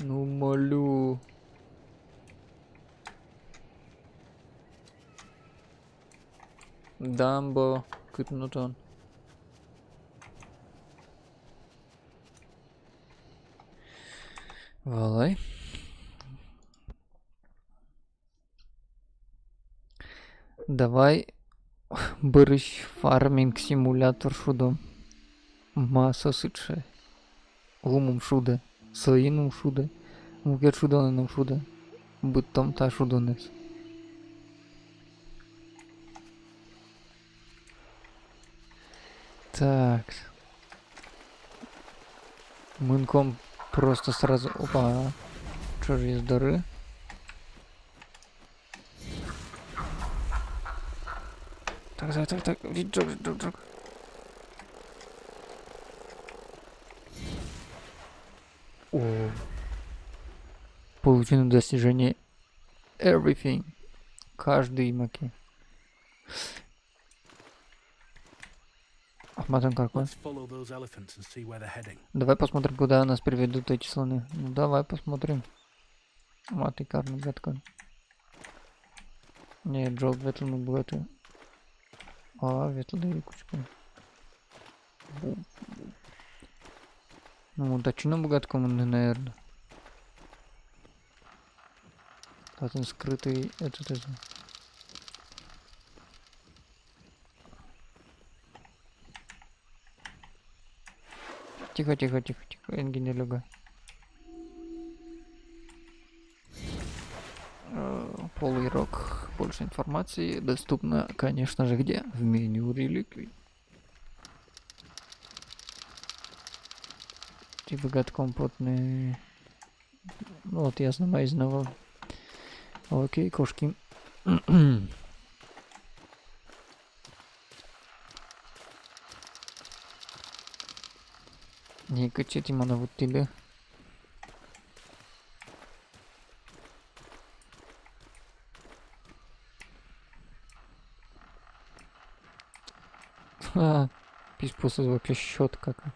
Ну, молю. Дамбо, кытын тон? Валай. Давай бӧрысь фарминг симулятор шудом. Ма со сыӵе? Ум ум шудэ, соин ум шудэ, мукет шудонэн ум шудэ. Быдтом та шудонэз. Так. Мынком просто сразу, опа, ӵожъёс доры. Так, так, так, так, вить ӝог, вить ӝог, ӝог. О. Получено достижение everything. Каждый маке. Матын каркон. Let's follow those elephants and see where they're heading. Давай посмотрим, куда нас приведут эти слоны. Ну, давай посмотрим. Маты карны быгатӥсько. Не, ӝог ветлыны уг быгаты. А, ветлӥсько. Бу-, бу-. Ну, да чё, ну, быгатӥсько мыныны, наверно. Татын скрытый этот, этот. Тихо, тихо, тихо, тихо, эн гинэ лёга. Э, Полый Рог. Больше информации доступно, конечно же, где? В меню реликвий. Типа гад компотный. Ну вот, я знаю, я знаю. Окей, кошки. Не качать, и мана вот тебе. А, писпусы вообще щётка как.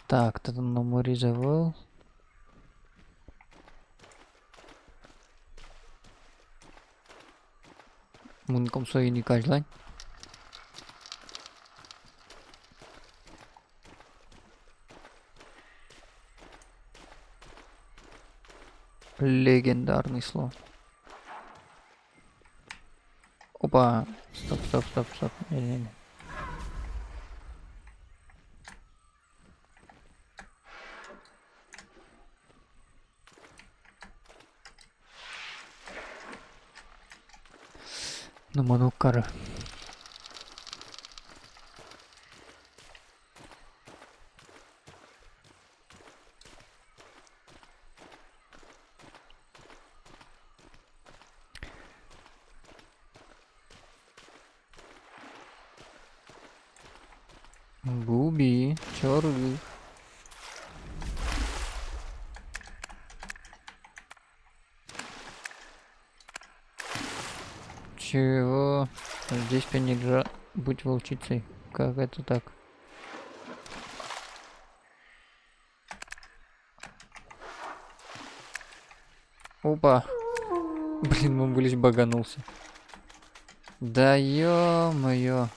Так, татын номыр ӧвӧл. Мынӥськом соин ик азьлань. Легендарный слон. Опа. Стоп, стоп, стоп, стоп. Не, не, не. Ну, манук кары. Губи, чорыг. Чего? Здесь бы нельзя быть волчицей. Как это так? Опа. Блин, он вылез, баганулся. Да ё-моё.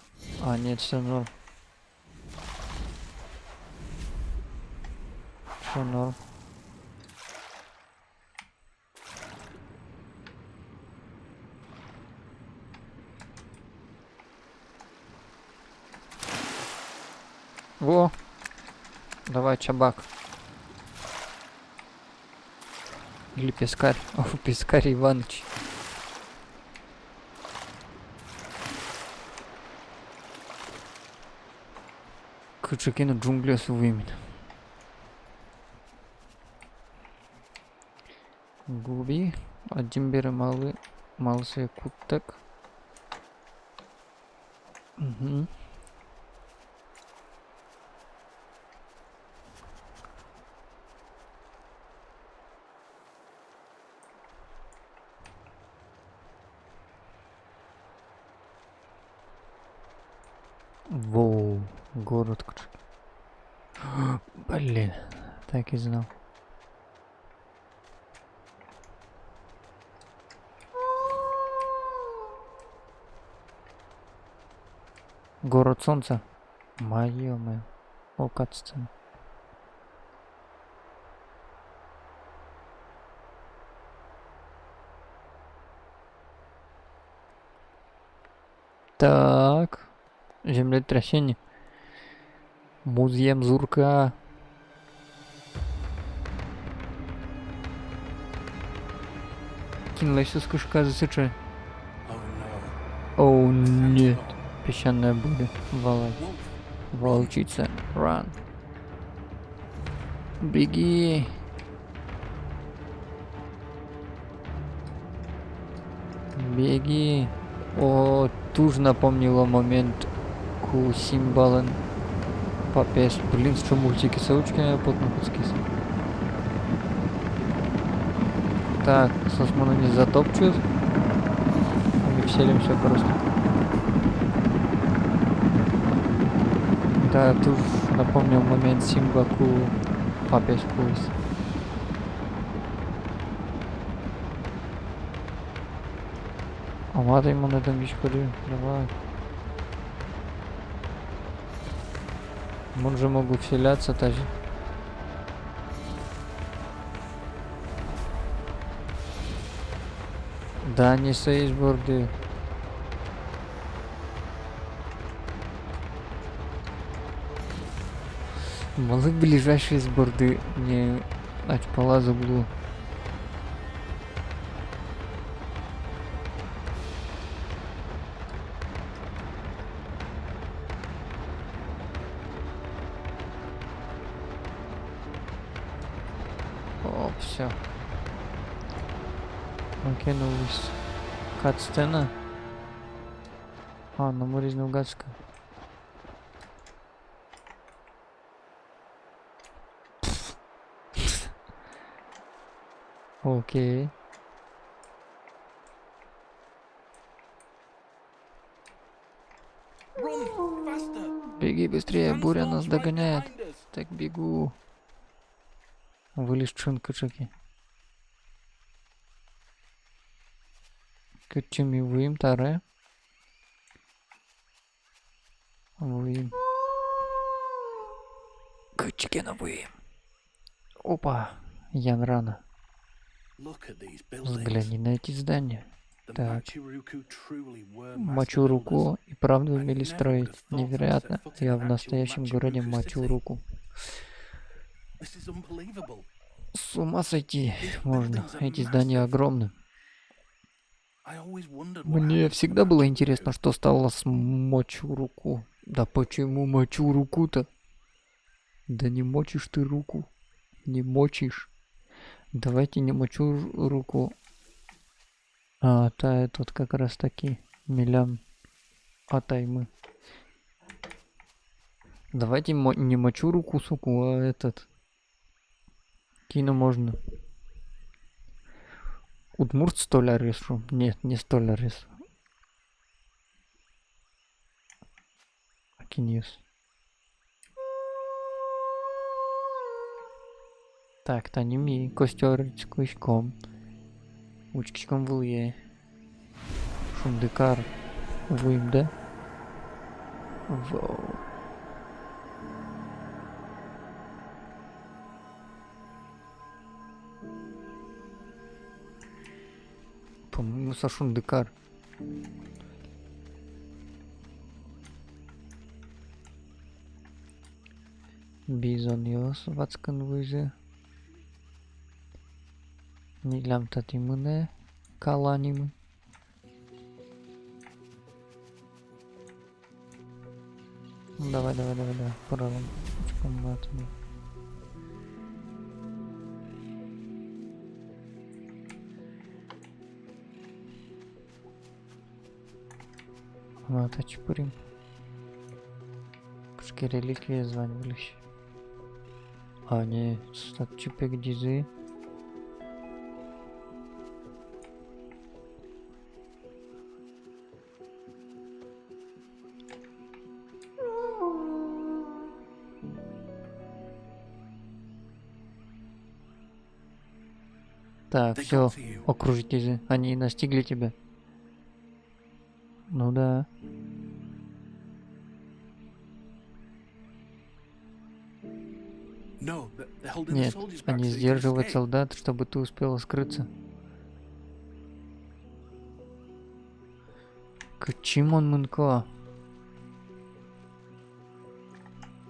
А, нет, всё норм. Всё норм. Во! Давай, чабак. Или пескарь. О, пескарь Иваныч. Кыӵе ке но джунглиосы вуим ини. Губи, адӟим бере, малы, малы сое куттэк. Мгм. Воу, город кыӵе. Блин, так и знал. Город солнца. Моё, моё. О, кат-сцена. Так. Землетрясение. Музъем зурка. Кинлэсь соос кышказы сыӵе? О, нет. Песчаная буря. Валай. Волчица. Run. Беги. Беги. О, туж напомнило момент, ку Симбалэн папаез. Блин, сыӵе мультикъёсы учке потыны кутскиз. Так, соос монэ не затопчут. Али Вселимся просто. Да, туж напомнил момент Симба, ку папесь кулӥз. А мар тӥ монэ дэмлиськоды, давай. Мон же могу вселяться тазьы. Да, не соиз борды. Малы ближайший из борды не ачпалаз уг лу? Оп, всё. Окей, ну, вис. Кат сцена. А, ну, мы ризны угадска. Окей. Bеги быстрее, буря нас догоняет. Так, бегу. Выльысь ӵын кыӵе ке. Кытчы ми вуим табере? Вуим. Кытчы ке но вуим. Опа, Янрана. Взгляни на эти здания. Так. Мачу-Руку и правда умели строить. Невероятно. Я в настоящем городе Мачу-Руку. С ума сойти можно. Эти здания огромны. Мне всегда было интересно, что стало с Мачу-Руку. Да почему Мачу-Руку-то? Да не мочишь ты руку. Не мочишь. Давайте не Мачу-Руку. А, та этот как раз таки милям атаймы. Давайте мо-, не Мачу-Руку, суку, а этот. Кин о можно? Удмурт столярез шуом. Нет, не столярез. А кинъёс? Так, тани ми костёр учкиськом. Учкиськом вылӥе. Шундыкар. Вуим, да? Вау. По-моему, со Шундыкар. Бизонъёс ватскын вуизы. Милям татӥ мынэ каланимы. Давай, давай, давай, давай, пыралом. Учком, мар тӥни. А, татчы пырим. Кыӵе ке реликвия звань вылысь. А, не, татчы пегӟизы. Так, всё, окружить ини, они настигли тебя. Ну да. Нет, они сдерживают солдат, чтобы ты успела скрыться. Кытчы мон мынӥсько?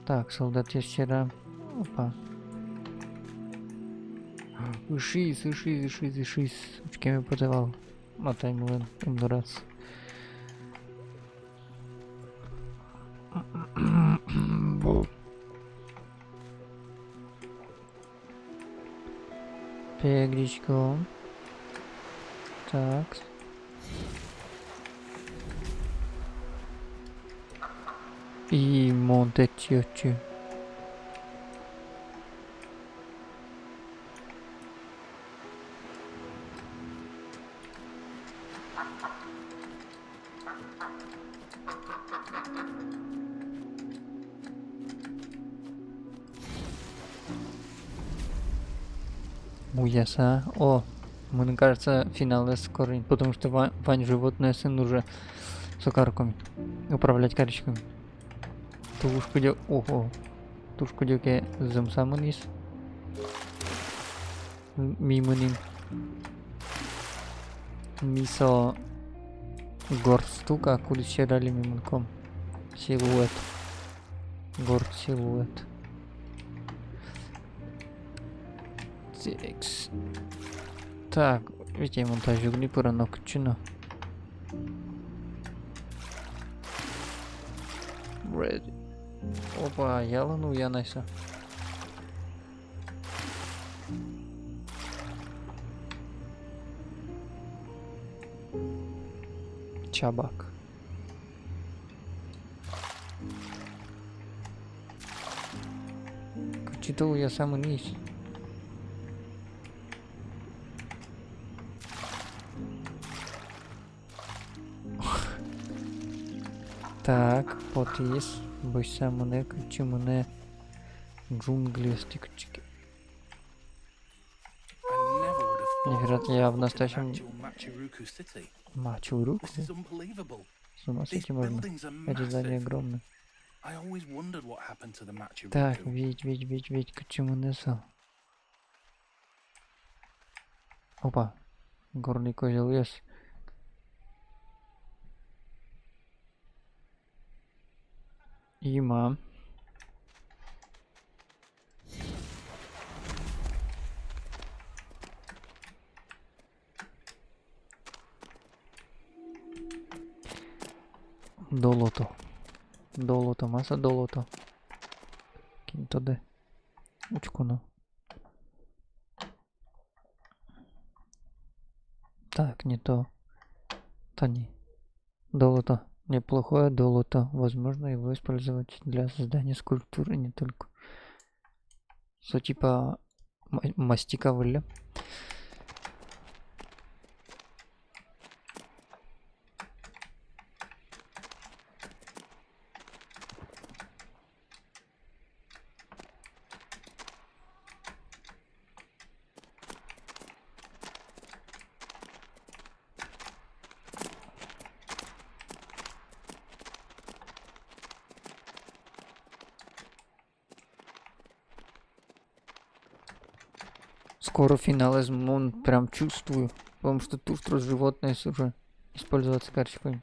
Так, солдатъёс сьӧрам. Опа. Ышиз, ышиз, ышиз, ышиз. Учкеме потэ вал. Матаймылэн ымныраз. Пегӟиськом. Так. И мон татчы, отчы. Уяса. О, мне кажется, финалэз скоро, потому что ва-, вань животноесын уже со карком. Управлять кариськом. Туж кыдёке, ого. Туж кыдёке зэмзэ мынӥз. М-, ми мынӥм. Ми со горд штука, кудӥз сьӧры али ми мынӥськом. Силуэт. Горд силуэт. Текс. Так, ведь я монтажёк ни пыра но кытчы но. Ready. Опа, ялан уян ай со. Чабак. Кытчы-то уяса мынӥз. Так, потӥз, бӧсьса мынэ, кытчы мынэ, джунглиосты кытчы ке. Невероятно, я в настоящем Мачу-Руку. С ума сойти можно. Эти здания огромны. Так, вить, вить, вить, вить, кытчы мынэ со. Опа. Горный козёлъёс. Има. Долото. Долото, ма со долото. Кин тодэ. Учконо. Так, не то. Тани. Долото. Неплохое долото. Возможно его использовать для создания скульптур и не только. Со типа ма-, мастика выллем. Скоро финалэз, мон прям чувствую, потому что туж трос животноез уже использоваться кариськом.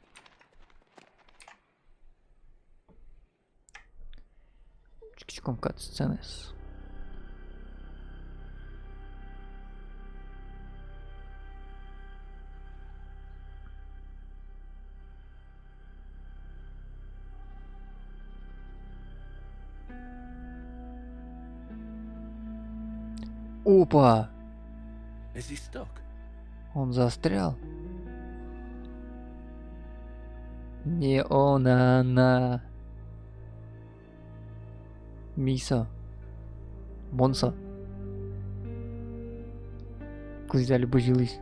Чик-чиком кат-сценэз. Опа! Is he stuck? Он застрял. Не он, а она. Ми со. Мон со. Кызьы али бызьылӥз.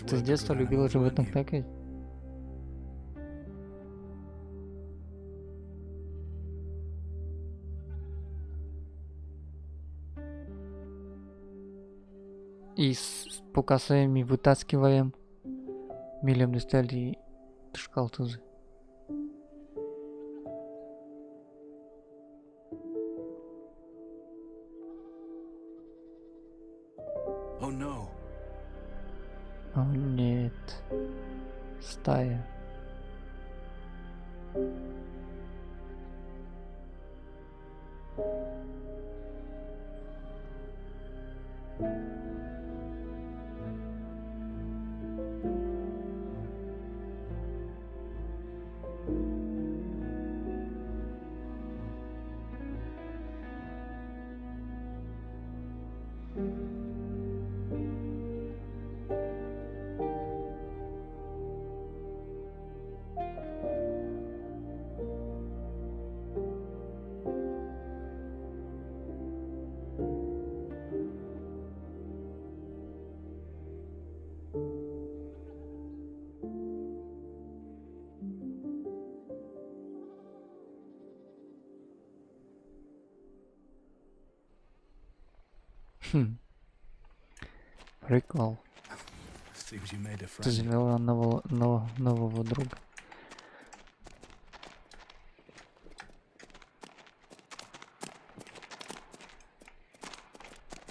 Ты с детства любила животных, так ведь? И с-, пока сое ми вытаскиваем, милемды стали тышкалтӥзы. Oh no. О нет. Стая. Хм. Прикол. Seems you made a friend. Ты завела нового, ново-, нового друга.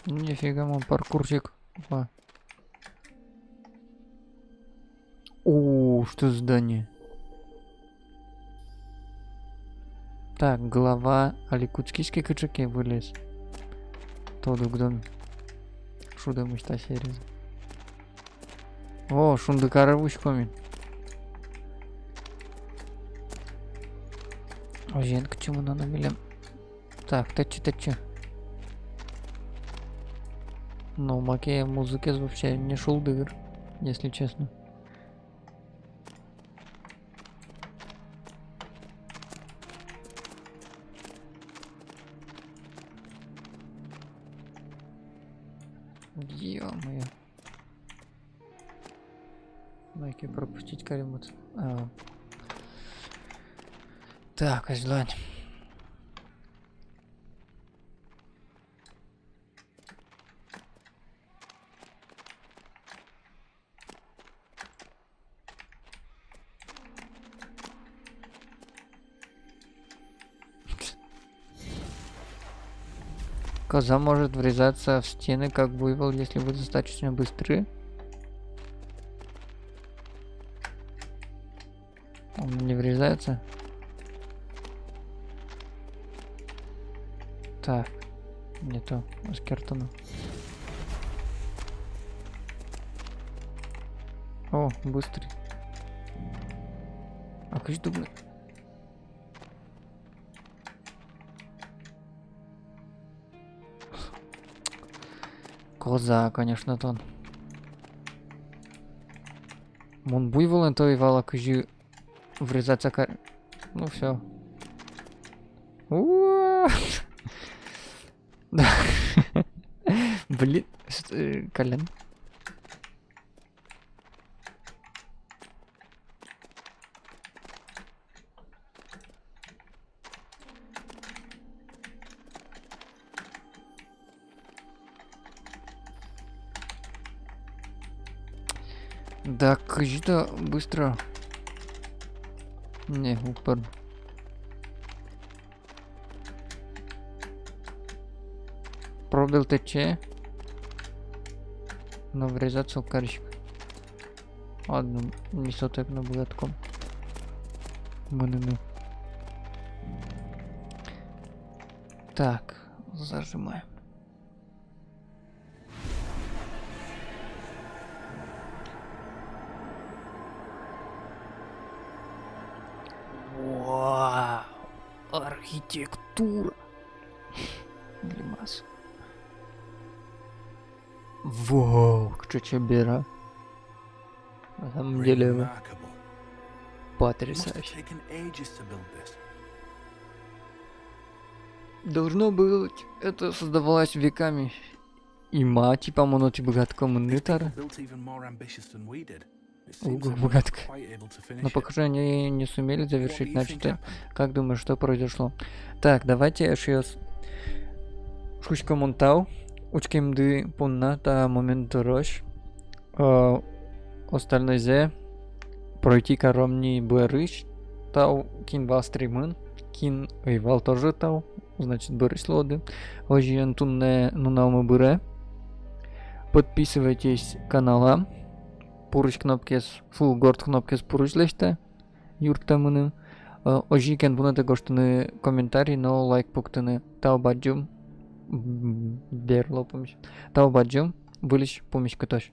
Нифига, мон паркурщик. Опа. О, что за здание? Так, глава али кутскиське кыӵе ке выльысь. Тодӥ уг дыр. Шудэмысь та сериез. О, Шундыкаре вуиськом ини. Озьыен, кытчы мыноно милем? Так, тэтчы, тэтчы. Но маке музыкаез вообще не шулдыр, если честно. Ё-моё. Маке пропустить каремыт. А. Так, азьлань. Коза может врезаться в стены, как буйвол, если вы достаточно быстры. Он не врезается. Так. Не то. Скертона. О, быстрый. А кызьы дубны? Коза, конечно, тон. Мон буйволэн то ӧй вала, кызьы врезаться кар-, ну всё. Уа! Да. Блин, что, э, Колян? Да, кызьы-то быстро. Не, упор. Пробел тэтче. Но врезаться уг кариськы. Ладно, ми сотэк но быгатӥськом мыныны. Так, зажимаем. Вау, архитектура. Гримас. Вау, кыӵе чебер, а. На самом деле, потрясающе. Должно быть, это создавалось веками. И ма, типа, мон отӥ быгатӥсько мыныны табере. Уг быгатӥськы. Но, похоже, они не сумели завершить начатое. Как думаешь, что произошло? Так, давайте, эшъёс. Шуисько мон тау учкемды понна та момент дорозь. Э, остальнойзэ пройти каром ни бӧрысь. Тау, кин вал стримын, кин ӧй вал, тоже тау. Значит, бӧрысь луоды. Озьыен, туннэ нуналмы быре. Подписывайтесь канала. Пурысь кнопкаез, фу, горд кнопкаез пурысь лэсьтэ. Юрттэ мыным. Э, озьы ик эн вунэтэ гожтыны комментарий но лайк пуктыны. Тау бадӟым. Берло пумиське. Тау бадӟым. Выльысь пумиськытозь.